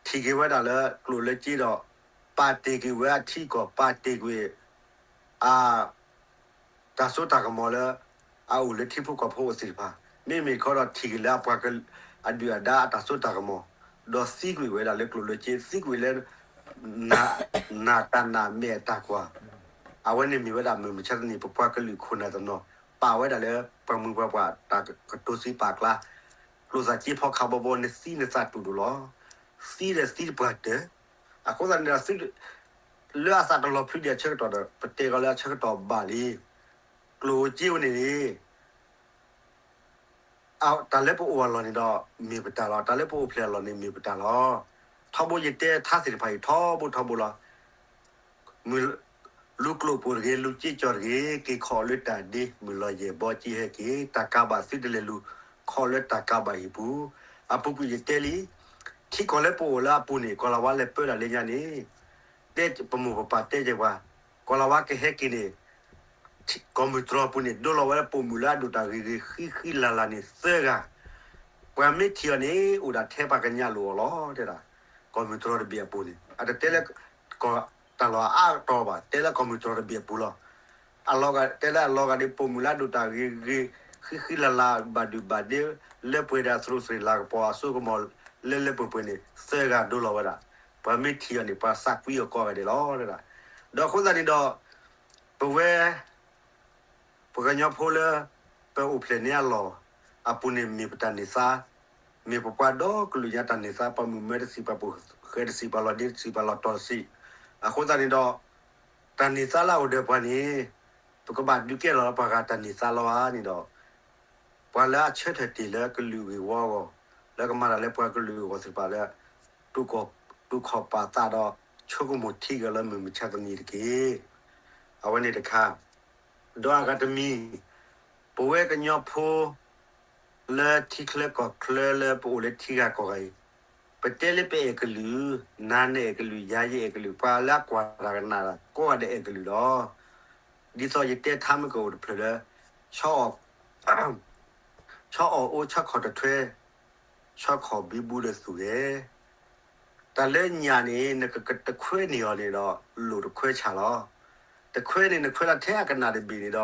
ထံၣ်က့ၤဝဲဒၣ်လၢကျိၣ်လၢစ့ဒီး ပာ်တ့ၢ်က့ၤဝဲအထံအကီၢ် ပာ်တ့ၢ်ကွံာ် အ တၢ်စိတၢ်ကမီၤလၢ အအိၣ်လၢထံဖိကီၢ်ဖိအအိၣ်သ့ၣ်တဖၣ် မ့မ့ၢ်ခီဒီးထံၣ်က့ၤလၢအပှၤကလုာ်အဒုၣ်အဒါအတၢ်စိတၢ်ကမီၤ ဒီးသံကွံာ်ဝဲဒၣ်လၢကျိၣ်လၢစ့ သံကွံာ်လၢ နၢ်တၢ်နာ်မဲာ်အတၢ်ကွၢ် အဝဲန့ၣ်မ့ၢ်ဝဲဒၣ်မုၢ်မဆါတနံၤ ပပှၤကလုာ်ခိၣ်နၢ်တနီၤ ပာ်ဝဲဒၣ်လၢပှၤမုၢ်ပှၤပှၢ်တၢ်ကတိၤစံးပာ်ကျါ ကျိၣ်စၢ်စ့ဖီခးဘီဘီ နသံနသးတူၢ်ဒိၣ်လီၤ. သံဒီးသံတပှၢ်တၢၢ် အဃိသတးန့ၣ်ဒီး လၢအသးတလီၤဖျုးဒံးအဆၢကတီၢ်ဒီး ပတဲကီးလၢအဆၢကတီၢ်ဘၣ်လံ. ကျိၣ်ဧိၤစ့ဧိၤန့ၣ် တၢ်လၢပအိၣ်အလီၢ်န့ၣ်ဒီး မ့ၢ်ပတၢ်လီၤ. တၢ်လၢပအိၣ်ဖျဲၣ်အလီၢ်န့ၣ် မ့ၢ်ပတၢ်လီၤ. ထီဘိယတဲထါသ့ၣ်တဖၣ်အံၤ ထီဘိထီဘိလီၤ. လူၤကျိၣ်ပိာ်တဂ့ၤ, လူၤစ့ကၠီၣ်တဂ့ၤ, က့ၤခီလၢတၢ်ဒ့ မုၢ်လီၤယဲၢ်ဘီက့ၤဟဲက့ၤ, တၢ်ကးဘၣ်သုတလဲၤလူၤခီလၢတၢ်ကးဘၣ်ဟံၣ်ပူၤ. အပူၤကွံာ်ယတဲလံ, ထံကီၢ်လၢပအိၣ်လၢအပူၤန့ၣ် ကီၤလၤဝါလဲၤပၢတၢ်လၢညါန့ၣ် တဲပမိၢ်ပပၢ်တဲက့ၤပှၤ, ကီၤလၤဝါကဟဲက့ၤန့ၣ် ကီၢ်မုၢ်တြီၤအပူၤန့ၣ် ဒိလီၤဝဲလၢပိာ်မုၣ်လၢအဒိၣ်တၢ်ဂ့ၤဂ့ၤဃံဃံလၤလၤန့ၣ် သၢဂၤ, ပှၤမ့ၢ်ထံၣ်အီၤန့ၣ် အိၣ်ဒၣ်ထဲပှၤကညးလိာ်အီၤလီၤ တဲဒၣ်, ကီၢ်မုၢ်တြီၤတဘ့ၣ်အပူၤန့ၣ် အတတဲလၢ ကီၢ်တၢ်လီၢ်အါတီၤဘၣ်, တဲလၢကီၢ်မုၢ်တြီၤတဘ့ၣ်အပူၤလီၤ. အလီၤဂာ် တဲလၢအလီၤဂာ်ဒ်ပိာ်မုၣ်လၢအဒိၣ်တၢ်ဂ့ၤဂ့ၤ ဃံဃံလၤလၤ ဘၣ်ဒုၣ်ဘၣ်ဒ့ လၢပှဲၤဒီးအသရူးသရ့ၣ်လၤကပီၤအစိကမီၤ လၢလၢပှဲၤပှဲၤန့ၣ် သၢဂၤဒိလီၤဝဲဒၣ်, ပှၤမ့ၢ်ထံၣ်အီၤန့ၣ် ပှၤသးကွံအီၤကိးဂၤဒဲးလီၤ တဲဒၣ်. ဒီးအဃိသတးန့ၣ်ဒီး ပဝဲ ပှၤကညီဖိလၢ ပအိၣ်ဖျဲၣ်န့ၢ်အလီၢ်အပူၤန့ၣ် မ့ၢ်ပတၢ်န့ၢ်သါ, မ့ၢ်ပပှၤဒီကလုာ်ညါတၢ်န့ၢ်သါ, ပှၤမုၣ်မၢတဆံး, ပှၤပိာ်ဃဲတဆံး, ပှၤလီၤဒ့တဆံး, ပှၤလီၤတီၤတဆံး, အဃိသတးန့ၣ်ဒီး တၢ်န့ၢ်သါလၢအအိၣ်ဒီးပှၤန့ၣ် ပကဘၣ်ဒုးကဲလီၤလၢပှၤဂၤတၢ်န့ၢ်သါလီၤဧါန့ၣ်ဒီး ပှၤလၢအဆၢထၢၣ်တ့ၢ်လၢကလုာ်ဂ့ၢ်ဝီအဂီၢ်, လၢကမၤတၢ်လၢပှၤကလုာ်အဂီၢ်သ့ၣ်တဖၣ်လၢ တူၢ်ခီၣ်ပာ်သးဒီး ဆိကမိၣ်ထံက့ၤလၢမုၢ်မဆါတနံၤတက့ၢ်. အဝဲန့ၣ်တခါ, ဒီးအဂၤတမံၤ, ပဝဲကညီဖိ လၢထံချၢကီၢ်ချၢလၢပအိၣ်လၢထံဂၤကီၢ်ဂၤအံၤ, ပတဲလၢပအဲၣ်ကလုာ်, နၤနအဲၣ်ကလုာ်, ယၤယအဲၣ်ကလုာ်, ပှၤလၢအကွၢ်တၢ်ကနၣ်တၢ်ကိးဂၤဒဲးအဲၣ်ကလုာ်လီၤ. ဒ်သိးယတဲထါမ့ၢ်ကအိၣ်တဖျၢၣ်လၢ ဆီအီၣ်အိၣ်ဆီခီၣ်တထွဲ, ဆီခီၣ်ဘံဘူဒီးသူၣ်ဂဲၤ တၢ်လၢညၣ်န့ၣ် နကတခွဲန့ၢ်အီၤန့ၣ်ဒီး လိၣ်တခွဲဆၣ်လီၤ. တခွဲန့ၣ် နခွဲလီၤထဲအကနၣ်တဘ့ၣ်န့ၣ်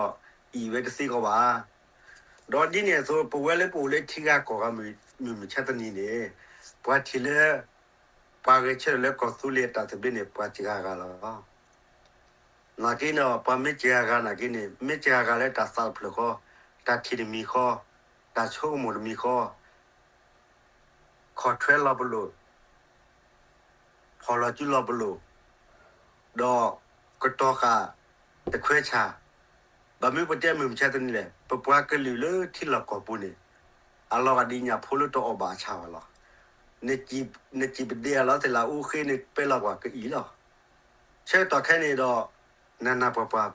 ဒီး အံၣ်ဝဲတသ့ကီးဘၣ်. ဒီးဒ်န့ၣ်အသိး ပဝဲလၢပအိၣ်လၢထံဂၤကီၢ်ဂၤ မုၢ်မဆါတနံၤန့ၣ် ပှၤထံၣ်လၢ ပှၤဂဲၤဆၢထၢၣ်လၢကီၢ်သူလ့ၤအတၢ်သဘျ့န့ၣ် ပှၤစှၤဂၤလီၤ. နာ်က့န့ၣ် ပှၤမ့ၢ်စှၤဂၤနာ်က့န့ၣ် မ့ၢ်စှၤဂၤလၢတၢ်သးတဖျၢၣ်ဃီ, တၢ်ထံၣ်တမံၤဃီ, တၢ်ဆိကမိၣ်တမံၤဃီ, ခီၣ်ထွဲလီၤပလိာ်, ဖီၣ်လီၤစုလီၤပလိာ်, ဒီးကတီၤဃာ်တခွဲဆၣ်, ဘၣ်မနုၤပတဲမုၢ်မဆါတနံၤလဲၣ်, ပပှၤကလုာ်လၢထံလီၢ်ကီၢ်ပူၤန့ၣ် အလီၤဂာ်ဒ်ညၣ်ဖိလၢတအီၣ်ဘၣ်အဆၣ်ဘၣ်လီၤ. နစံၣ်ပဒဲအလီၤသ့ၣ်လၢအူဃ့န့ၣ် ပဲလီၤကွၢ်ကအံၤလီၤ. ဆၢကတီၢ်ခဲအံၤန့ၣ်ဒီး နၤနၤပှၤပှၤ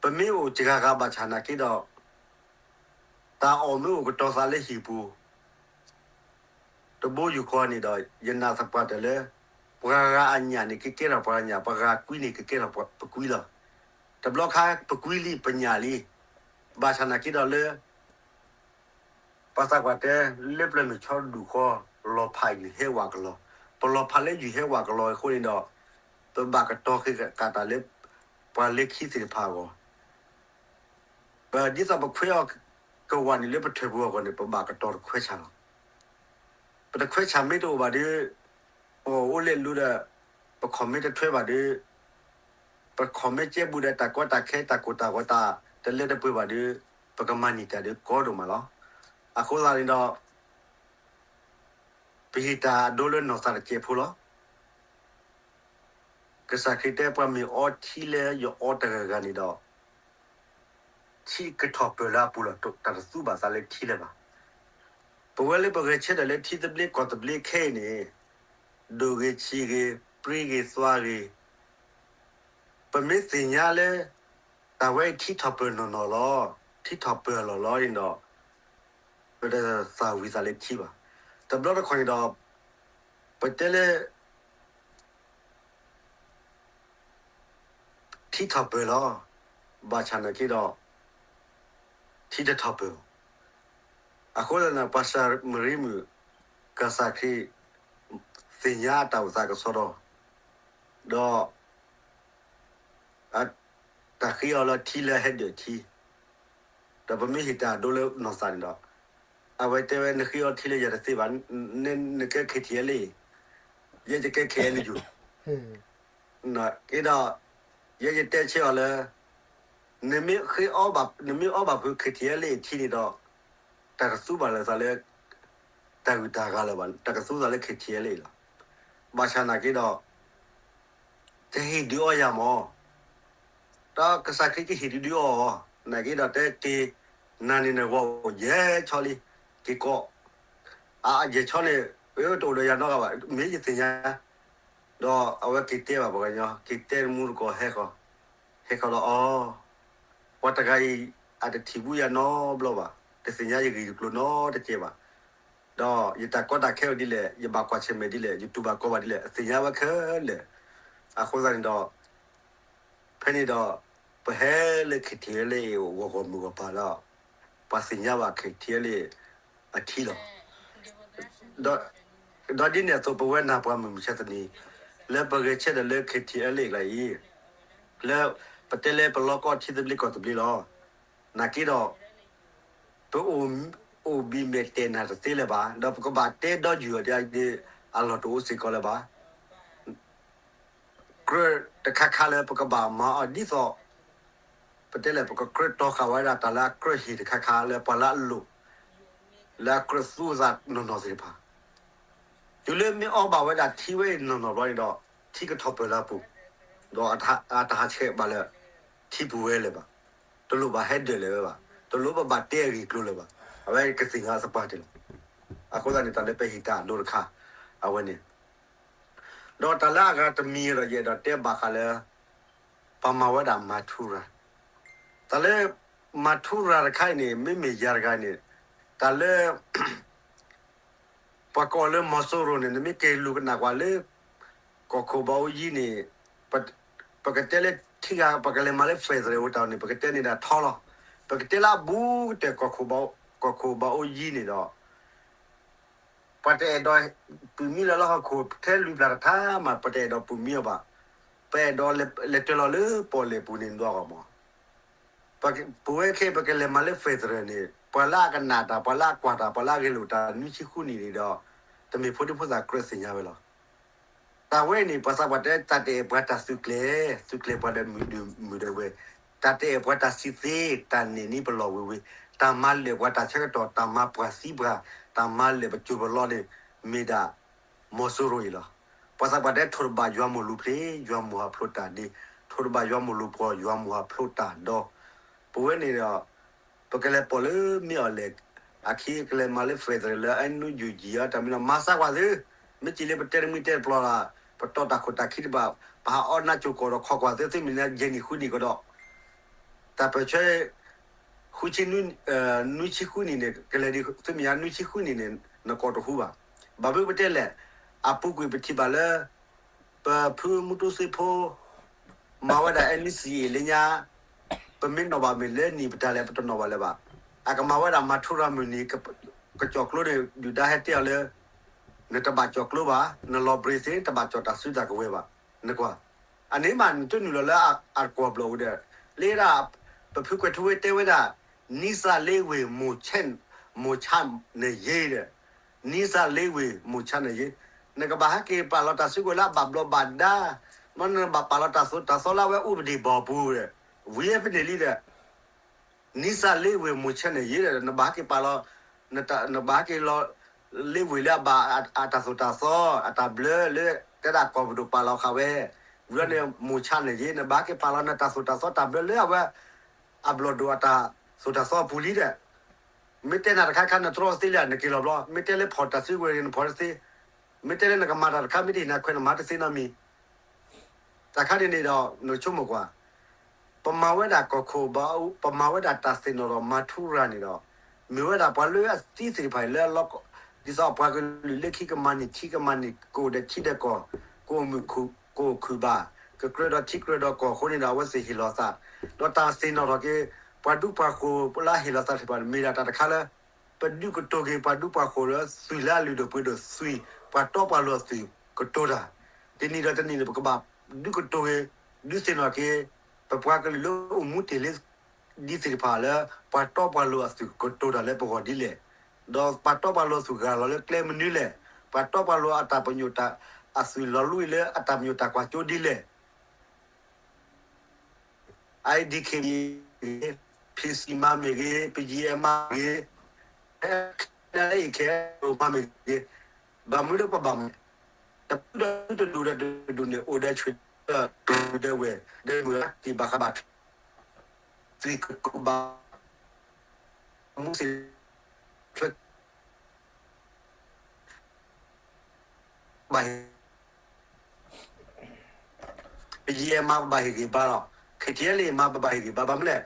ပမ့ၢ်အိၣ်စှၤဂၤဘၣ်ဆၣ်နာ်က့ဒီး တၢ်အီၣ်မ့ၢ်အိၣ်ကတီၤသးလၢဟံၣ်ပူၤ တဘိယူၢ်ဃီန့ၣ်ဒီး ယနာ်သပှၢ်တၢၢ်လၢ ပှၤဂၤအညၣ်န့ၣ် ကကဲထီၣ်ပှၤဂၤညၣ်, ပှၤဂၤကွံန့ၣ် ကကဲထီၣ်ပကွံလီၤ. တဘျီခါပကွံလံ ပညၣ်လံ. ဘၣ်ဆၣ်နာ်က့ဒီးလၢ ပှၤသးကွၢ်တဲ လၢပျၢၤမုၢ်ဆီဒူၣ်ဃီ လီၤဖးယုၢ်ဟဲဝးကလီၤ. ပလီၤဖးလၢယုၢ်ဟဲဝးကလီၤအဃိန့ၣ်ဒီး ပဘၣ်ကတီၤဃ့ကးတၢ်လၢ ပှၤလၢခံသ့ၣ်တဖၣ်အဂီၢ် ပဒ်သိးပခွဲးအီၤကဝးန့ၣ်လၢပထၢၣ်ပူၤအဂီၢ်န့ၣ် ပဘၣ်ကတီၤတခွဲးဆၣ်လီၤ. ပတခွဲးဆၣ်မ့ၢ်တအိၣ်ဘၣ်ဒီး ပအိၣ်လၢအလိၤဒီး ပခီၣ်မ့ၢ်တထွဲဘၣ်ဒီး ပခီၣ်မ့ၢ်ကဲဘူးဒီးတၢ်ကီတၢ်ခဲတၢ်ကိၢ်တၢ်ဂီၤတၢ်တလၢတပှဲၤဘၣ်ဒီး ပကမၤန့ၢ်တၢ်ဒီးကီဒိၣ်မးလီၤ. အဃိသတးန့ၣ်ဒီး ပဟ့ၣ်တၢ်အဒိလၢနီၢ်သးတစဲးဖိလီၤ. ကစၢ်ခရံာ်တဲပှၤမ့ၢ်အီထံလၢယအီတဂၤဂၤန့ၣ်ဒီး ထံကထီၣ်ပၢၢ်လၢအပူၤလီၤ. တၢ်တသူဘၣ်သးလၢထံလၢၤဘၣ်. ပဝဲလၢပဂဲၤဆၢထၢၣ်လၢထံသဘျ့ကီၢ်သဘျ့ခဲအံၤန့ၣ်, ဒိၣ်ဂ့ၤဆံးဂ့ၤ ပြံဂ့ၤသွါဂ့ၤ, ပမ့ၢ်သ့ၣ်ညါလၢ တၢ်ဝဲထံထီၣ်ပၢၢ်နီၢ်နီၢ်လီၤ, ထံထီၣ်ပၢၢ်လီၢ်လီၤန့ၣ်ဒီး, ပတသၣ်ဝံၤသးလၢထံဘၣ်. တဘျီတခီၣ်န့ၣ်ဒီး, ပတဲလၢ ထံထီၣ်ပၢၢ်လီၤ. ဘၣ်ဆၣ်နာ်က့ဒီး ထံတထီၣ်ပၢၢ်ဘၣ်. အဃိသတးန့ၣ် ပှၤစၤမရံမုၣ် ကစၢ်ခရံာ်သ့ၣ်ညါအတၢ်အိၣ်သးကစီဒီ, ဒီး တၢ်ဃ့အီၤလၢထံလၢဟဲဒၢးထံ, ဒီးပမ့ၢ်ဟ့ၣ်တၢ်ဒိလၢနီၢ်သးန့ၣ်ဒီး, အဝဲတဲဝဲ နဃ့အီၤထံလၢယၤတသ့ဘၣ်, နကဲ ခ့ထံအဲလ့ၣ်, ယဲယကဲ ခ့အဲလ့ၣ်ယူၢ် က့ဒီး, ယဲယတဲဆၢအီၤလၢ နမ့ၢ်အီဘၣ်ဖုး ခ့ထံအဲလ့ၣ်အထံန့ၣ်ဒီး, တၢ်ကသူဘၣ်လၢသးလၢ တၢ်ဂုၤတၢ်ဂၤလၢၤဘၣ်, တၢ်ကသူသးလၢ ခ့ထံအဲလ့ၣ်လီၤ. ဘၣ်ဆၣ်နာ်က့ဒီး တဟ့ၣ်ဒုးအီယၤမၢ်, ဒီးကစၢ်ခရံာ်ကဟ့ၣ်ဒုးဒုးအီအီၤ, နာ်က့ဒီးတဲက့ၤ, နၤန့ၣ်နဂီၢ်အိၣ်ယဲၢ်ဆီလံ, က့ၤကိး, အယဲၢ်ဆီန့ၣ် တအိၣ်ဒီးယၤနီတဂၤဘၣ်, မ့ၢ်ယသ့ၣ်ညါ, ဒီးအဝဲက့ၤတဲဘၣ်ပှၤကညီ, က့ၤတဲမူတကိးဟဲဃီၤ, ဟဲဃီၤလီၤအီၤ, ပှၤတဂၤအံၤ အတထံၣ်ဘူးယၤနီတဘျီဘၣ်, တသ့ၣ်ညါယဂ့ၢ်ယကျိၤနီတကဲဘၣ်, ဒီးယတၢ်ကီတၢ်ခဲအိၣ်ဒ်လဲၣ်, ယဘၣ်ကွၢ်ဆၢၣ်မဲာ်ဒ်လဲၣ်, ယတူၢ်ဘၣ်ကီဘၣ်ဒ်လဲၣ်, အသ့ၣ်ညါဝဲခဲလၢာ်. အဃိသတးန့ၣ်ဒီး ဖဲန့ၣ်ဒီး ပဟဲလၢ ခ့ထံအဲလ့ၣ်အဂီၢ်မုၢ်ဂီၢ်ပၤဒီး ပှၤသ့ၣ်ညါဘၣ် ခ့ထံအဲလ့ၣ်အထံလီၤ. ဒီးဒ်န့ၣ်အသိး ပဝဲနၢ်ပှၤမုၢ်မဆါတနံၤ လၢပဂဲၤဆၢထၢၣ်လၢ ခ့ထံအဲလ့ၣ်အကျါအံၤ, လၢပတဲလၢပလီကီထံသဘျ့ကီၢ်သဘျ့လီၤ. နာ်က့ဒီး ပအိၣ်ဘံၣ်မဲာ်တဲာ်နၢ်တသ့လၢၤဘၣ်, ဒီးပကဘၣ်တဲဒီးယုၢ်အီၤဒ်အလီၢ်တအိၣ်စ့ၢ်ကီးလၢၤဘၣ်. ကြၢးတခါခါလၢပကဘၣ်မၤအီၤဒ်သိး ပတဲလဲၣ် ပကကြၢးတီဃာ်ဝဲဒၣ်တၢ်လၢအကြၢးဟ့ၣ်တခါခါလၢပှၤလၢအလိၣ် လၢအကြၢးသူအသးနီၢ်နီၢ်သ့ၣ်တဖၣ်, တုၤလၢမ့ၢ်အီဘၣ်ဝဲဒၣ်ထံဝဲအံၤနီၢ်နီၢ်ဘျီန့ၣ်ဒီး ထံကထီၣ်ပၢၢ်လၢအပူၤ, ဒီးအတဟးဆှဲးဘၣ်လၢ ထံပူၤဝဲလၢၤဘၣ်, တလိၣ်ဘၣ်ဟဲဒၢးလၢၤဝဲဘၣ်, တလိၣ်ဘၣ်ဘၣ်တဲအဂ့ၢ်အကျိၤလၢၤဘၣ်, အဝဲကသ့ၣ်ညါသပှၢ်တၢၢ်လီၤ. အဃိသတးန့ၣ် တၢ်လၢပဟ့ၣ်တၢ်အဒိတခါ အဝဲန့ၣ် ဒီးတၢ်လၢအဂၤတမံၤဒီး ယအဲၣ်ဒိးတဲဘၣ်ဃးလၢ ပမၤဝဲဒၣ်မၤထူရၤ, တၢ်လၢ မၤထူရၤတခါအံၤန့ၣ် မ့မ့ၢ်ယၤတဂၤန့ၣ် တၢ်လၢ ပှၤကိးလၢမီၤစိရိၤန့ၣ် နမ့ၢ်က့ၤလူၤကနၣ်ကွၢ်လၢ ကီၢ်ခိၣ်ဘးအူကၠံန့ၣ် ပကတဲလၢထံဂၤ ပကလဲၤမၤလၢ federal အိၣ်တၢ်န့ၣ် ပကတဲန့ၣ်ဒၣ်ထီလီၤ. ပကတဲလၢအဘူးကတၢၢ် ကီၢ်ခိၣ်ဘးအူကၠံန့ၣ်ဒီး ပှၤတအဲၣ်ဒိးပုၢ်မံလၢလၢဟီၣ်ခိၣ်ထဲလွံၢ်ပျၢ်တထါမး ပတအဲၣ်ဒိးပုၢ်မံအီၤဘၣ်. ပအဲၣ်ဒိးလဲၤတၢၢ်လီၤလၢပီၣ်လဲၣ်ပူၤန့ၣ်ဒၣ်အဂီၢ်မး. ပဝဲခဲအံၤ ပကလဲၤမၤလၢ federal န့ၣ် ပှၤလၢအကနၣ်တၢ် ပှၤလၢအကွၢ်တၢ် ပှၤလၢအဂဲၤလိာ်တၢ် နွံဆံဃုနံၣ်န့ၣ်ဒီး တမ့ၢ်ဖိဒံဖိသၣ်ကြၢးသ့ၣ်ညါဝဲလီၤ. တၢ်ဝဲအံၤန့ၣ် ပှၤသးပှၢ်တဲ တၢ်တအဲၣ်ပှၤတၢ်သုးကျဲၤ, သုးကျဲၤပှၤဒီးမုၢ်ဒၢဝဲ, တၢ်တအဲၣ်ပှၤတၢ်စံးသ့, တၢ်နဲၣ်န့ၢ်ပလီၢ်ဝ့ၤဝ့ၤ, တၢ်မၤလၢာ်ပှၤတၢ်ဆၢကတီၢ်, တၢ်မၤပှၤသံပှၤ, တၢ်မၤလၢာ်ပစိၤပလီန့ၣ် မ့ၢ်ဒၣ် မီၤစိရိၤအံၤလီၤ. ပှၤသးပှၢ်တဲ ထိၣ်တဘၣ်ယွၤမိၢ်လူၤဖျ့, ယွၤမိၢ်ဟးဖျိးတၢ်ဒ့, ထိၣ်တဘၣ်ယွၤမိၢ်လူၤပှီၢ်, ယွၤမိၢ်ဟးဖျိးတၢ်ဒီ, ပဝဲန့ၣ်ဒီး ပကလဲၤပိာ်လၢမ့ၢ်အီၤလဲၣ်, အခံကလဲၤမၤလၢ federal လၢ NUG အတၢ်မံၤနီၤ မၤသးကွၢ်သု, မ့ၢ်စံးလၢပတဲတမံၤတဲတပျီၤလၢ်, ပတီၢ်တၢ်ခိၣ်တၢ်ခံတဘၣ်, ပဟးအီၣ်နၢ်ကၠိကီၢ်ဒီးခီကွၢ်သု သုမ့ၢ်နၤယဲၢ်နံၣ်ဃုနံၣ်ကဒီး တၢ်ပၢၢ်ဆၢ ဃုဆံ, နွံဆံဃုနံၣ်န့ၣ် ကလဲၤဒ်သုမ့ၢ်ယါ နွံဆံဃုနံၣ်န့ၣ် နကိးတဟူဘၣ်. ဘၣ်မနုၤပတဲလဲၣ်, အပူၤကွံာ်ပထံၣ်ဘၣ်လၢ ပဖုမူတူစ့ဖိ မၤဝဲဒၣ် NCA လၢညါ, ပမ့ၢ်နီၣ်ဘၣ်မ့ၢ်လၢနံၣ်ပတၢ်လဲၣ် ပတနီၣ်ဘၣ်လၢၤဘၣ်. အကမၤဝဲဒၣ်မၤထူရၤမုၢ်နံၤ ကကၠီၣ်ကျိန့ၣ် ဒုၣ်ဒါဟဲတဲအီၤလၢ နတဘၣ်ကၠီၣ်ကျိဘၣ်, နလီၤဘြ့သ့ တဘၣ်ကၠီၣ်တၢ်စုတၢ်ကဝဲၤဘၣ်, နကွၢ်. အန့ၣ်မး နတနုာ်လီၤလၢအကွီၢ်ဘျီၣ်ဝံၤဒီး, လၢဒၣ် ပဖုကွဲၤထူဝ့တဲဝဲဒၣ် နံစၢ်လ့ဝ့ၢ် မိၢ်ဆၣ်နယ့ဒီး, နံစၢ်လ့ဝ့ၢ် မိၢ်ဆၣ်နယ့, နကဘၣ်ဟဲက့ၤပာ်လီၤတၢ်စုကဝဲၤလၢအဘၣ်ဘျီးဘၣ်ဒါ, မ့ၢ်နဘၣ်ပာ်လီၤတၢ်သိၣ်တၢ်သီလၢအဝဲအိၣ်ပဒ့ၣ်ဘီၣ်ပူၤဒီး, ဝံၤဖဲန့ၣ်လံဒီး နံစၢ်လ့ဝ့ၢ် မိၢ်ဆၣ်နယ့ဒီး နဘၣ်ဟဲက့ၤပာ်လီၤ, နဘၣ်ဟဲက့ၤလီၤ လ့ဝ့ၢ်လၢအဘၣ်အတၢ်သိၣ်တၢ်သီ အတၢ်ဘျၢလၢ တဲဒၣ်ကီၢ်ပဒိၣ်ပာ်လီၤဃာ်ဝဲ, ဝံၤဒီးန့ၣ် မိၢ်ဆၣ်နယ့ နဘၣ်ဟဲက့ၤပာ်လီၤနတၢ်သိၣ်တၢ်သီတၢ်ဘျၢလၢအဝဲ အဘျီၣ်ဒိၣ်အတၢ် သိၣ်တၢ်သီအပူၤလံဒီး, မ့ၢ်တဲနၤတခါခါနတြီသ့လံ နက့ၤလီၤဘျီ, မ့ၢ်တဲလၢဖီၣ်တၢ်စုကဝဲၤန့ၣ် နဖီၣ်တသ့, မ့ၢ်တဲလၢနကမၤတၢ်တခါ မ့ၢ်တဟ့ၣ်နၤခွဲး နမၤတသ့နီတမံၤ. တၢ်ခါန့ၣ်န့ၣ်ဒီး နကဆိကမိၣ်ကွၢ်, ပမၤဝဲဒၣ်ကီၢ်ခိၣ်ဘၣ်, ပမၤဝဲဒၣ်တၢ်သ့ၣ်နီၣ်ထီၣ်မၤထူရၤန့ၣ်ဒီး, မ့ၢ်ဝဲဒၣ်ပှၤလၢအသံသ့ၣ်တဖၣ်အံၤလၢအလီၢ်, ဒ်သိးပှၤကလုာ်လၢခံကမၤန့ၢ်ထံကမၤန့ၢ်ကီၢ်ဒီးထံဒီးကီၢ်, ကအိၣ်မုာ်ကအိၣ်ခုၣ်ဘၣ်, ကကြၢးဒီးထံကြၢးဒီးကီၢ်အဃိန့ၣ်ဒီး အဝဲသ့ၣ်ဟ့ၣ်လီၤသး, ဒီးတၢ်သ့ၣ်နီၣ်ထီၣ်က့ၤ ပှၤဒူပှၤဃိၤလၢအဟ့ၣ်လီၤသးသ့ၣ်တဖၣ်န့ၣ် မ့ၢ်ဒၣ်တၢ်တခါလၢ ပဒုးကတိၤက့ၤပှၤဒူပှၤဃိၤလၢသွံၣ်လၢအလုၢ်ဒိၣ်ပှ့ၤဒိၣ်သွံၣ်, ပှၤတီပှၤလိၤအသွံၣ်ကတိၤတၢ်, တနံၤဒီးတနံၤန့ၣ် ပကဘၣ်ဒုးကတိၤက့ၤ, ဒုးသ့ၣ်နီၣ်က့ၤ ပပှၤကလုာ်လၢအိၣ်မူတ့ၢ်လံ ဒ်သ့ၣ်တဖၣ်လၢ ပှၤတီပှၤလိၤအသွံၣ်ကတိၤတၢ်လၢပဂီၢ်ဒ်လဲၣ်, ဒီးပှၤတီပှၤလိၤအသွံၣ်ဂၢ်လီၤလၢကျဲမနုၤလဲၣ်, ပှၤတီပှၤလိၤအတၢ်ပညိၣ်တၢ်, အသွံၣ်လီၤလူအံၤလၢအတၢ်ပညိၣ်တၢ်ကွၢ်စိဒ်လဲၣ်. အ ဒံၣ်ခ့ၣ်ဘံၣ်မၤမ့ၢ်ဂ့ၤ, ဖံစံၣ်မၤမ့ၢ်ဂ့ၤ, ပယံၤအဲၣ်မၤမ့ၢ်ဂ့ၤ, ခဲအံၤခဲအံၤမၤမ့ၢ်ဂ့ၤ, ဘၣ်မနုၤလၢပဘၣ်မၤ, တဖုဒီးတဒူၣ်ဒီးတဒူၣ်န့ၣ် အိၣ်ဒီးဆွ့ၣ်ဒီးဝဲၢ်, ဒီးမုၢ်အက့ၢ်ဘၣ်ဃးဘၣ်ထွဲ, သွံၣ်ကတိၤဘၣ်, မူသ့ၣ် ဘၣ်ဟ့ၣ်, ပယံၤအဲၣ်မၤပဘၣ်ဟ့ၣ်ဂံၢ်ဘါလီၤ, ခ့ၣ်ထံၣ်အဲလ်မၤပဘၣ်ဟ့ၣ်ဂံၢ်ဘါ ဘၣ်မနုၤလဲၣ်,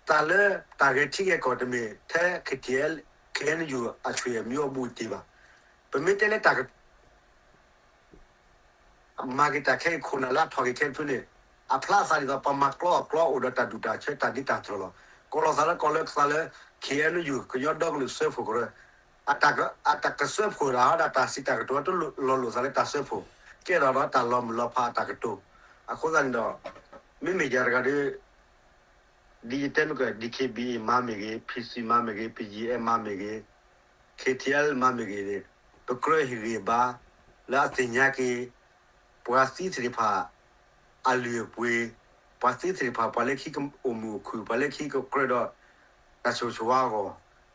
တၢ်လၢတၢ်ဂဲၤထံဂဲၤကီၢ်တမ့ၢ်ထဲ ခ့ၣ်ထံၣ်အဲလ် ခ့ၣ်အဲၣ်ယူၣ် အဆွေမျိုးအဘူးအတံၢ်ဘၣ်, ပမ့ၢ်တဲလၢတၢ်က မၤက့ၤတၢ်ခဲအံၤခိၣ်နၢ်လၢအထီၣ်က့ၤခဲတဖုန့ၣ်, အဖျါအသးဒ်သိး ပမၤကျီအီၤကျီအိၣ်ဒီးတၢ်ဒူၣ်တၢ်ဆၢတၢ်ဒ်တၢ်တြီၤလီၤ. ကိးလီၤသးလၢကီၢ်လၢကသးလၢ ခ့ၣ်အဲၣ်ယူၣ် ကညီဒီကလုာ်စၢဖှိၣ်ကရၢ, အတၢ်ကစၢဖှိၣ်တၢ်ဟီဒီးတၢ်စံးတၢ်ကတိၤတလီၤလိာ်သးလၢတၢ်စၢဖှိၣ်, ကဲထီၣ်ဒီးတၢ်လီၤမုၢ်လီၤဖးအတၢ်ကတိၤ, အဃိသတးန့ၣ်ဒီး မ့မ့ၢ်ယၤတဂၤဒီး ဒ်ယတဲမ့ၢ်က ဒံၣ်ခ့ၣ်ဘံၣ်မၤမ့ၢ်ဂ့ၤ, ဖံစံၣ်မၤမ့ၢ်ဂ့ၤ, ပယံၤအဲၣ်မၤမ့ၢ်ဂ့ၤ, ခ့ၣ်ထံၣ်အဲလ်မၤမ့ၢ်ဂ့ၤန့ၣ်, ပကြၢးဟ့ၣ်ဂံၢ်ဘါ လၢအသ့ၣ်ညါက့ၤ ပှၤသံသ့ၣ်တဖၣ် အလုၢ်အပှ့ၤ, ပှၤသံသ့ၣ်တဖၣ် ပှၤလၢခံကအိၣ်မုာ်အိၣ်ခုၣ်, ပှၤလၢခံကကြၢးဒီး တၢ်ဆိၣ်ဂ့ၤဆိၣ်ဝါအဂီၢ်,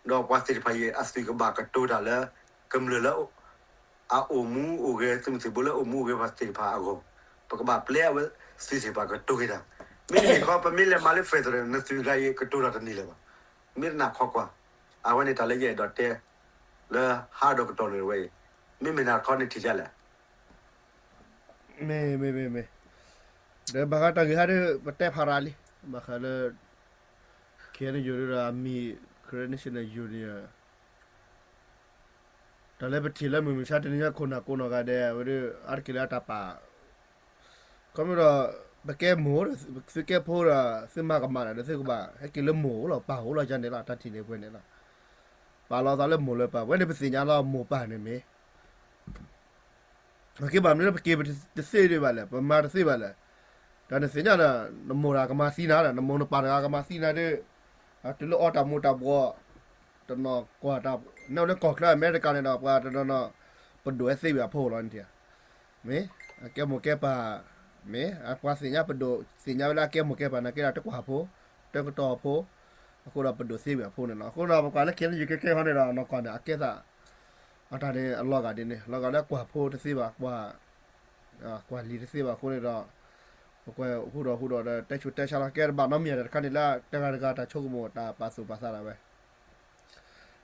ဒီးပှၤသ့ၣ်တဖၣ်အံၤ အသွံၣ်ကဘၣ်ကတိၤတၢ်လၢ ကမျၢၢ်လၢ အအိၣ်မူအိၣ်ဂဲၤ သုးမုၢ်သံၣ်ဘိလၢအိၣ်မူအိၣ်ဂဲၤပှၤသ့ၣ်တဖၣ်အဂီၢ်, ပကဘၣ်ပျဲအဝဲသ့ၣ်တဖၣ်ကတိၤက့ၤတၢ်, မ့မ့ၢ်ခီ ပမ့ၢ်လဲၤမၤလၢ federal နသွံၣ်တဂၤအံၤကတိၤတၢ်တန့ၢ်လၢၤဘၣ်, မ့ၢ်တနၢ်ခီကွၢ်, အဝဲန့ၣ်တၢ်လၢယအဲၣ်ဒိးတဲ လၢဟးဒီးကတီၢ်န့ၣ်ဝဲအံၤ, မ့မ့ၢ်နၤတခီန့ၣ်ထံၣ်ဒ်လဲၣ်. မ့ၢ်မ့ၢ်မ့ၢ်မ့ၢ်, ဒီးဘၣ်ဃးတၢ်ဂ့ၢ်ဟါဒီး ပတဲဖးရၤလံ, ဘၣ်ဃးလၢ ခ့ၣ်အဲၣ်ယူၣ်ဒီးအမံၤ Karen National Union တၢ်လၢပထံၣ်လၢမုၢ်မဆါတနံၤညါခိၣ်နၢ်ကိးနီၢ်ဂၤဒဲး အဝဲဒၣ်အါတက့ၢ်လၢအတၢ်ပာ်, ခီဖျိဒီး ပကဲမိၢ်ဒီး သုကဲဖိဒီး သုမၤကမၣ်ဒီး သုကဘၣ် ဟဲက့ၤလၢမိၢ်အိၣ်လီၤပၢ်အိၣ်လီၤယါန့ၣ်လီၤ တၢ်ထံၣ်န့ၣ်ပှဲၤန့ၣ်လီၤ, ပာ်လီၤသးလၢမိၢ်လၢပၢ် ဝဲန့ၣ်ပသ့ၣ်ညါလီၤမိၢ်ပၢ်န့ၣ်မ့ၢ် အက့ဘၣ်မနုၤလၢပက့ၤပတသ့ဒံးဘၣ်လဲၣ် ပမၤတသ့ဘၣ်လဲၣ်, ဒီးနသ့ၣ်ညါဒီး နမိၢ်တဂၤကမၤသံနၤဒီး နမိၢ်နပၢ်တဂၤကမၤသံနၤဒီး, တုၤလၢအီတၢ်မူၤတၢ်ဘှီး, တနီၤကွၢ်တၢ်, နဝဲလၢကီၢ်ချၢအမဲရကၤန့ၣ်ဒီး ပှၤတနီၤနီၤ, ပဒိၣ်ဝဲသ့ဝံၤအဖိလီၤန့ၣ်, မ့ၢ်, အကဲမိၢ်ကဲပၢ်, မ့ၢ်, ပှၤသ့ၣ်ညါပဒိၣ်သ့ၣ်ညါဝဲလၢအကဲမိၢ်ကဲပၢ်နာ်က့ဒီးတကွၢ်ဖိ, တကတီၢ်ဖိ, အဃိဒီးပဒိၣ်သ့ဝံၤအဖိန့ၣ်လီၤ. အဃိဒီးပကွၢ်လၢ ခ့ၣ်အဲၣ်ယူၣ် ခဲခဲဟီန့ၣ်ဒီး နီၢ်ကီၢ်န့ၣ် အကဲသး အတၢ်န့ၣ်အလီၤဂာ်ဒ်န့ၣ် လီၤဂာ်လၢကွၢ်ဖိတသ့ဘၣ်, ကွၢ်, ကွၢ်လံၤတသ့ဘၣ်အဃိန့ၣ်ဒီး ပကွၢ်ဟူဒီးဟူဒီးဒီး တဲဆူးတဲဆါလီၤ ကဲတဘၣ်နီတမံၤဒီး တခါန့ၣ်လၢတဂၤတဂၤတၢ်ဆိကမိၣ်တၢ်ပာ်သူၣ်ပာ်သးဒၣ်ဝဲ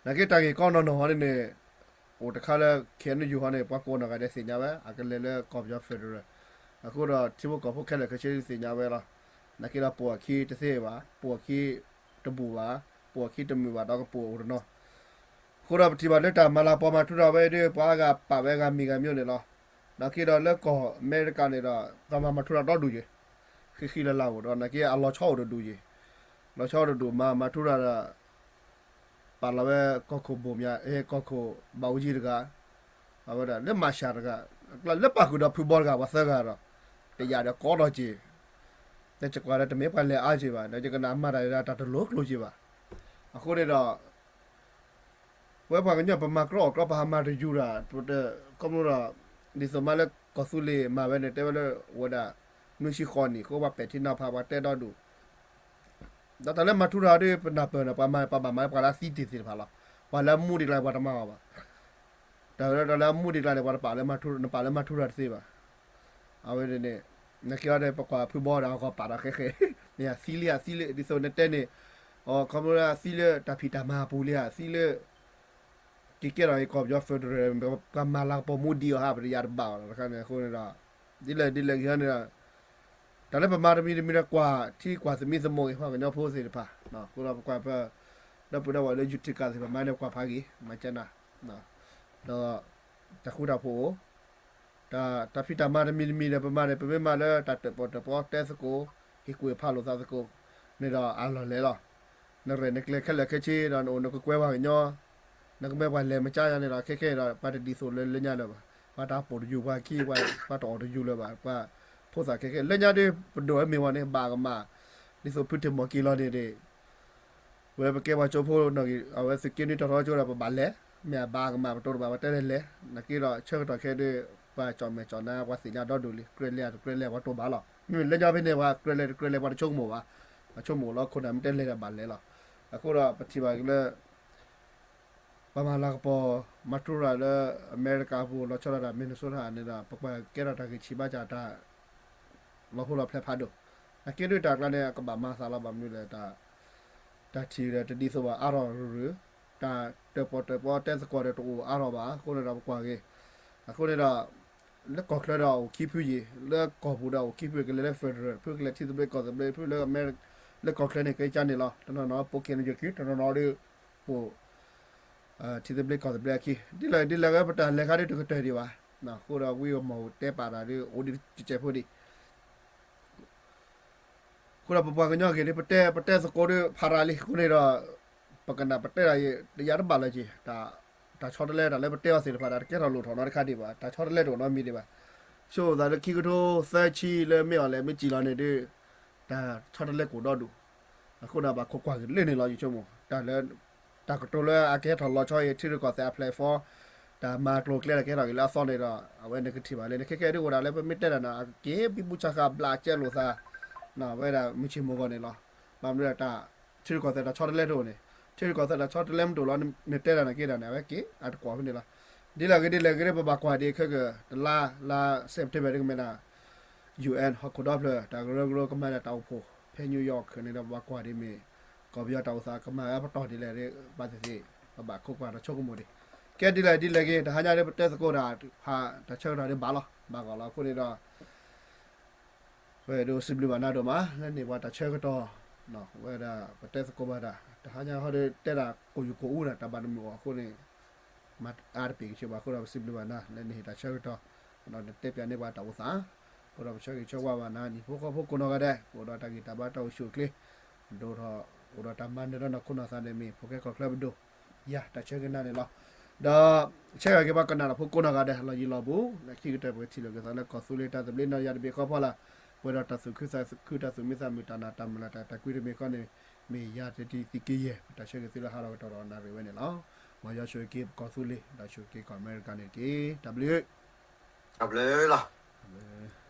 နာ်က့တၢ်ဂ့ၢ်ကီနီၢ်နီၢ်ဟီန့ၣ်န့ၣ် အိၣ်တခါလၢ ခ့ၣ်အဲၣ်ယူၣ်ဟီန့ၣ် ပှၤကိးနီၢ်ဂၤဒဲးသ့ၣ်ညါဝဲ အကလဲၤလၢကီၢ်ပယီၤ federal အဃိဒီး ထံဖိကီၢ်ဖိခဲလၢာ်ခဲဆ့သ့ၣ်ညါဝဲလီၤ. နာ်က့ဒီးပိာ်အခံတသ့ဘၣ်, ပိာ်အခံတဘူၣ်ဘၣ်, ပိာ်အခံတမုာ်ဘၣ်ဒီးကပိာ်အိၣ်တနီၤ အဃိဒီးပထံၣ်ဘၣ်လၢတၢ်မၤလၤပီၤမၤထူရၤဝဲဒီး ပှၤအါဂၤပာ်ဝဲအဂၤမံၤဂၤမံၤန့ၣ်လီၤ. နာ်က့ဒီးလၢကီၢ်အမဲရကၤန့ၣ်ဒီး ပှၤမၤမၤထူရၤဒီဒူၣ်ယဲၢ်, ဃံဃံလၤလၤအိၣ်ဒီး နာ်က့အလီၤဆီအိၣ်တဒူၣ်ယဲၢ်, လီၤဆီအိၣ်တဒူၣ် မၤမၤထူရၤဒီး ပာ်လီၤဝဲကီၢ်ခိၣ်ဘိၣ်မး, ကီၢ်ခိၣ်ဘၣ်အူကၠံတဂၤ, အဝဲဒၣ်လၢမၤရှးတဂၤ, လၢပာ်ဃုာ်ဒီးဖုဘီတဂၤ ပှၤသၢဂၤဒီး တယာ်ဒီးကီဒီးက့ၤ, တဲသကိးဒီးတမ့ၢ်ပှၤလဲၤအါက့ၤဘၣ်, ဒီးယကနၣ်မၤတၢ်ဒီးတၢ်တလိၤကျိၤက့ၤဘၣ်. အဃိန့ၣ်ဒီး ပဝဲပှၤကညီပမၤကြီအီၤကြီ ပဟးမၤတယူၤတၢ်, ခီဖျိဒီး ဒ်သိးမးလၢကီၢ်သူလ့ၤမၤဝဲန့ၣ် တဲဝဲလၢအိၣ်ဝဲဒၣ် နွံဆံဃိးနံၣ် အဃိပှၤပဲာ်ထံနီၤဖး ပှၤတဲဒီဒူၣ် ဒီးတၢ်လၢမၤထူရၤဒီး ပနၢ်ပၢၢ်န့ၣ် ပှၤမၤ ပှၤဘၣ်မၤပှၤလၢအသံတ့ၢ်သ့ၣ်တဖၣ်လီၤ. ပှၤလၢအမူဒံးကျါ ပှၤတမၤအီၤဘၣ်. တၢ်လၢ တၢ်လၢအမူဒံးကျါန့ၣ် ပှၤတပာ်လၢမၤထူ နပာ်လၢမၤထူရၤတသ့ဘၣ်. အဝဲန့ၣ် နက့ၤအီၤဒီး ပကွၢ်ဖုဘီဒီး အဂီၢ်ပာ်ဒီးဃဲဃဲ မ့ၢ်အသံလံ အသံလံ ဒ်သိးနတဲန့ၣ် အီၤ ခီဖျိလၢအသံလၢတၢ်ဖံးတၢ်မၤအပူၤလံဧါ, သံလၢ က့ၤကဲထီၣ်က့ၤကီၢ်ပယီၤ federal ပှၤမၤလၤကပီၤမူဒံးအီၤဧါ, ပတယါတဘၣ်အီၤလီၤ. တခါန့ၣ်အဃိန့ၣ်ဒီး ဒ်လဲၣ်ဒ်လဲၣ်ဂ့ၤန့ၣ်ဒီး တၢ်လၢပမၤတမံၤတမံၤဒီးကွၢ်ထံကွၢ်သမံသမိးဂ့ၤ ပှၤကညီဖိသ့ၣ်တဖၣ်, အဃိဒီးပကွၢ်ပ ဒီပုၢ်ဒီဝဲၢ်လၢ YouTube ကသ့ၣ်တဖၣ်မၤန့ၣ်ကွၢ်ဖးဂ့ၤ မၤကနၣ်, ဒီး တၢ်ဃူတၢ်ဖိးအိၣ် တၢ်ဖံးတၢ်မၤတမံၤတမံၤဒီး ပမၤန့ၣ် ပမ့ၢ်မၤလၢတၢ်တၢၣ်ပီၣ်တၢၣ်ပီတဲသကိး, ဟ့ၣ်ကူၣ်ဟ့ၣ်ဖးလိာ်သးသကိးန့ၣ်ဒီး အလီၢ်လဲၤလီၤ. နရဲၣ်နကျဲၤခဲလၢာ်ခဲဆ့ဒီး နအိၣ်နကကွဲပှၤကညီ, နကမၢပှၤလဲၤမကါယါန့ၣ်ဒီး ခဲခဲအံၤဒီး ပှၤတဒ်သိးလၢလၢညါလၢၤဘၣ်. ပှၤတၢ်ပိာ်တယုၢ်ပှၤခံ ပှၤတအိၣ်တယုၢ်လၢၤဘၣ်. ပှၤဖိသၣ်ခဲခဲ လၢညါဒီး ပဒိၣ်ဝဲမ့ၢ်ဝဲန့ၣ် ဘၣ်ကမၣ်, ဒ်သိးဖုထံးမီၢ်က့ၤလီၤန့ၣ်ဒီး ဝဲပကဲပှၤကၠိဖိနီၢ်ဂံၢ် အဝဲသုးက့နွံတီၤထီကၠိဒီး ပဘၣ်လဲၤ, မ့ၢ်အဘၣ်ကမၣ် ပတိၤတဘၣ် ပတဲလဲၤလဲၤ, နာ်က့ဒီးဆၢကတီၢ်ခဲဒီး ပှၤကၠီၣ်မဲာ်ကၠီၣ်နါ ပှၤသ့ၣ်ညါဒီဒူၣ်လံ, ကြၢးလဲၤတကြၢးလဲၤ ပှၤတိၤဘၣ်လီၤ. မ့မ့ၢ်လၢညါဖဲန့ၣ် ပှၤကြၢးလဲၤတကြၢးလဲၤ ပှၤတဆိကမိၣ်ဘၣ်, ပှၤဆိကမိၣ်လီၤ ခိၣ်နၢ်မ့ၢ်တဲလဲၤဒီး ဘၣ်လဲၤလီၤ. အဃိဒီးပထံၣ်ဘၣ်က့ၤလၢ ပှၤမၤလၤကပီၤ မၤထူရၤလၢအမဲရကၤအပူၤ လီၤဆီဒၣ်တၢ် Minnesota န့ၣ်ဒီး ပကွၢ်ကဲထီၣ်တၢ်ဂ့ၢ်ဆံးဘၣ်ဆၣ်တၢ် လီၤဟိလီၤဖျဲးဖးဒိၣ်, နာ်က့ဒုးတၢ်ကျါန့ၣ် အကဘၣ်မၤသးလီၤ ဘၣ်မနုၤလဲၣ် တၢ်ထံၣ်ဒီးတဒ်သိးဘၣ် အါထီၣ်ရုၢ်ရုၢ်, တၢ်တၢၣ်ပီၣ်တၢၣ်ပီတဲသကိးဒီးတအိၣ်အါထီၣ်ဘၣ် အဃိန့ၣ်ဒီးပကွၢ်က့ၤ, အဃိန့ၣ်ဒီး လၢကီၢ်ချၢဒီးအိၣ်ခံဖုယံၤ, လၢကီၢ်ပူၤဒီးအိၣ်ခံဖု ကလဲၤလၢ federal ဖု ကလဲၤထံသဘျ့ကီၢ်သဘျ့ဖု လၢ လၢကီၢ်ချၢန့ၣ် ကကါန့ၣ်လီၤ. တနီၤနီၤပိာ် K N U ခံ, တနီၤနီၤဒီး ပိာ် ထံသဘျ့ကီၢ်သဘျ့အခံ, ဒ်လဲၣ်ဒ်လဲၣ်ဂ့ၤ ပတၢ်လဲၤခါဒုးတကတၢၢ်ဒံးဘၣ်. အဃိဒီးဝံၤအမီၢ်တဲပာ်တၢ်ဒုး အိၣ်ဒံးကဲးဖိဒံး, အဃိဒီးပပှၤကညီဂ့ၢ်ဒုး ပတဲ ပတဲသကိးဒုးဖးရၤလံ အဃိန့ၣ်ဒီး ပကနၣ်ပတဲတၢ်အံၤ တယါတဘၣ်လၢၤက့ၤ, တၢ်ဆီတလဲ တၢ်လၢပတဲအီၤသ့ၣ်တဖၣ် တၢ်တကဲထီၣ်လိၣ်ထီၣ်နီတခါဒံးဘၣ်, တၢ်ဆီတလဲတအိၣ်နီတမံၤဒံးဘၣ်. ဆိသးလၢခံကထိသၢဆံလၢမ့ၢ်အီၤလဲၣ် မ့ၢ်စံၣ်လီၤန့ၣ်ဒုး တၢ်ဆီတလဲကအိၣ်ဒီဒူၣ်, အဃိဒီးဘၣ်ခိးကွၢ်က့ၤလၢန့ၣ်လီၤ ယဆိကမိၣ် တၢ်လၢ တၢ်ကတိၤလၢအကဟဲထီၣ်လီၤဆီအံၤ ထံရူၢ်ကီၢ်သဲးအ platform တၢ်မၤကျိၤကျဲတၢ်ကဟဲထီၣ်က့ၤလၢအသီန့ၣ်ဒီး အဝဲန့ၣ်ကထံၣ်ဘၣ်လၢ နခဲခဲဒုးအိၣ်ဒၣ်လၢပမ့ၢ်တဲတၢ်န့ၣ် အက့ၤဘံဘူဆါဃာ်ဘျးကဲလိာ်သး ဝဲဒၣ်မုၢ်ဆ့ၣ်မုၢ်ဂီၤန့ၣ်လီၤ. ဘၣ်မနုၤဒီးတၢ် ထံရူၢ်ကီၢ်သဲးတၢ်ဆီတလဲတအိၣ်န့ၣ် ထံရူၢ်ကီၢ်သဲးတၢ်ဆီတလဲမ့ၢ်တအိၣ်လီၤ နတဲတၢ်န့ၣ်က့ၤဒၣ်န့ၣ် အဝဲက့ၤအတကွီၢ်ဖဲန့ၣ်လီၤ. ဒ်လဲၣ်ဂ့ၤဒ်လဲၣ်ဂ့ၤ ပဘၣ်ကွၢ်ဒံးခဲက တလါ လါ September ဒ်ကမ့ၢ်ဒၣ် ယူၣ်အဲၣ် ဟီၣ်ခိၣ်ဒီဖျၢၣ် တၢ်ကရၢကရိကမၤဒၣ်တၢ်အိၣ်ဖှိၣ် ဖဲ New York န့ၣ်ဒီး ပဘၣ်ကွၢ်ဒံးမ့ၢ် ကီၢ်ပယီၤတၢ်အိၣ်သးကမၤဝဲပတီၢ်ဒ်လဲၣ် ဘၣ်သ့ၣ်သ့ၣ် ပဘၣ်ခိးကွၢ်ဒီးဆိကမိၣ်ဒံး. ကဲဒ်လဲၣ်ဒ်လဲၣ်ဂ့ၤ တဟါညါဒီးပတဲသကိးတၢ် ဖးတၢ်ဆၢကတီၢ်ဒံးဘၣ်လီၤ ဘၣ်ဂီၢ်လီၤ အဃိန့ၣ်ဒီး ဝဲဒိးစံးဘျုးဘၣ်နၤဒိၣ်မး လၢန့ၢ်ပှၤတၢ်ဆၢကတီၢ် ဝဲဒၣ်ပတဲသကိးဘၣ်တၢ် တဟါညါဟီဒီးတဲဒၣ်ကိၢ်ယူၢ်ကိၢ်အူဒၣ် တၢ်ဘၣ်တမုာ်အီၤအဃိန့ၣ် မၤအါတပ့ၢ်ကဆ့ဘၣ်အဃိဒီး ပစံးဘျုးဘၣ်နၤ လၢနဟ့ၣ်တၢ်ဆၢကတီၢ် ဒီးနတဲပၠးန့ၢ်ပှၤတၢ်အိၣ်သး အဃိဒီးပဆၢဂ့ၤဆၢဝါဘၣ်နၤ နဟံၣ်ဖိဃီဖိကိးနီၢ်ဂၤဒဲး ပအိၣ်ဒီးတၢ်ဂံၢ်တၢ်ဘါတၢ်အိၣ်ဆူၣ်အိၣ်ချ့ ဒိၣ်ထီၣ် အိၣ်ဒီးတၢ်မၤနၢၤဒီးနီၢ်ခိနီၢ်သးန့ၣ်မ့ၢ် ဖိၣ်ဃဲကီၢ်ချၢပဒိၣ် ယၤတၢ်ဆၢဂ့ၤနၤန့ၣ်လီၤ. ဒီး ဆဲးဂၤက့ၤပှၤကနၣ်တၢ်ဖိကိးနီၢ်ဂၤဒဲး လီၢ်ယံၤလီၢ်ဘူး လၢခံကတၢၢ်ပကထံၣ်လိာ်က့ၤသးလၢ ကီၢ်သူလ့ၤတၢ်သဘျ့နီၢ်ယၤတဘ့ၣ်ဃီဖီလာ် ပှဲၤဒီးတၢ်သူၣ်ခုသးခု တၢ်သူၣ်မံသးမုာ် တၢ်နာ်တၢ်မုၢ်လၢ် တၢ်အဲၣ်တၢ်ကွံတမံၤဃီန့ၣ် မ့ၢ်ယၤတဒံးသံက့ယဲၢ် ပတၢ်ဆၢဂ့ၤသုလၢဟးထီၣ်ကတီၢ်ဒီးနၣ်ရံၣ်ဝဲန့ၣ်လီၤ. မ်ယွၤဆိၣ်ဂ့ၤက့ၤပကီၢ်သူလ့ၤ ဒီးဆိၣ်ဂ့ၤက့ၤကီၢ်အမဲရကၤန့ၣ်တက့ၢ်. တၢ်ဘျုး တၢ်ဘျုးလီၤ.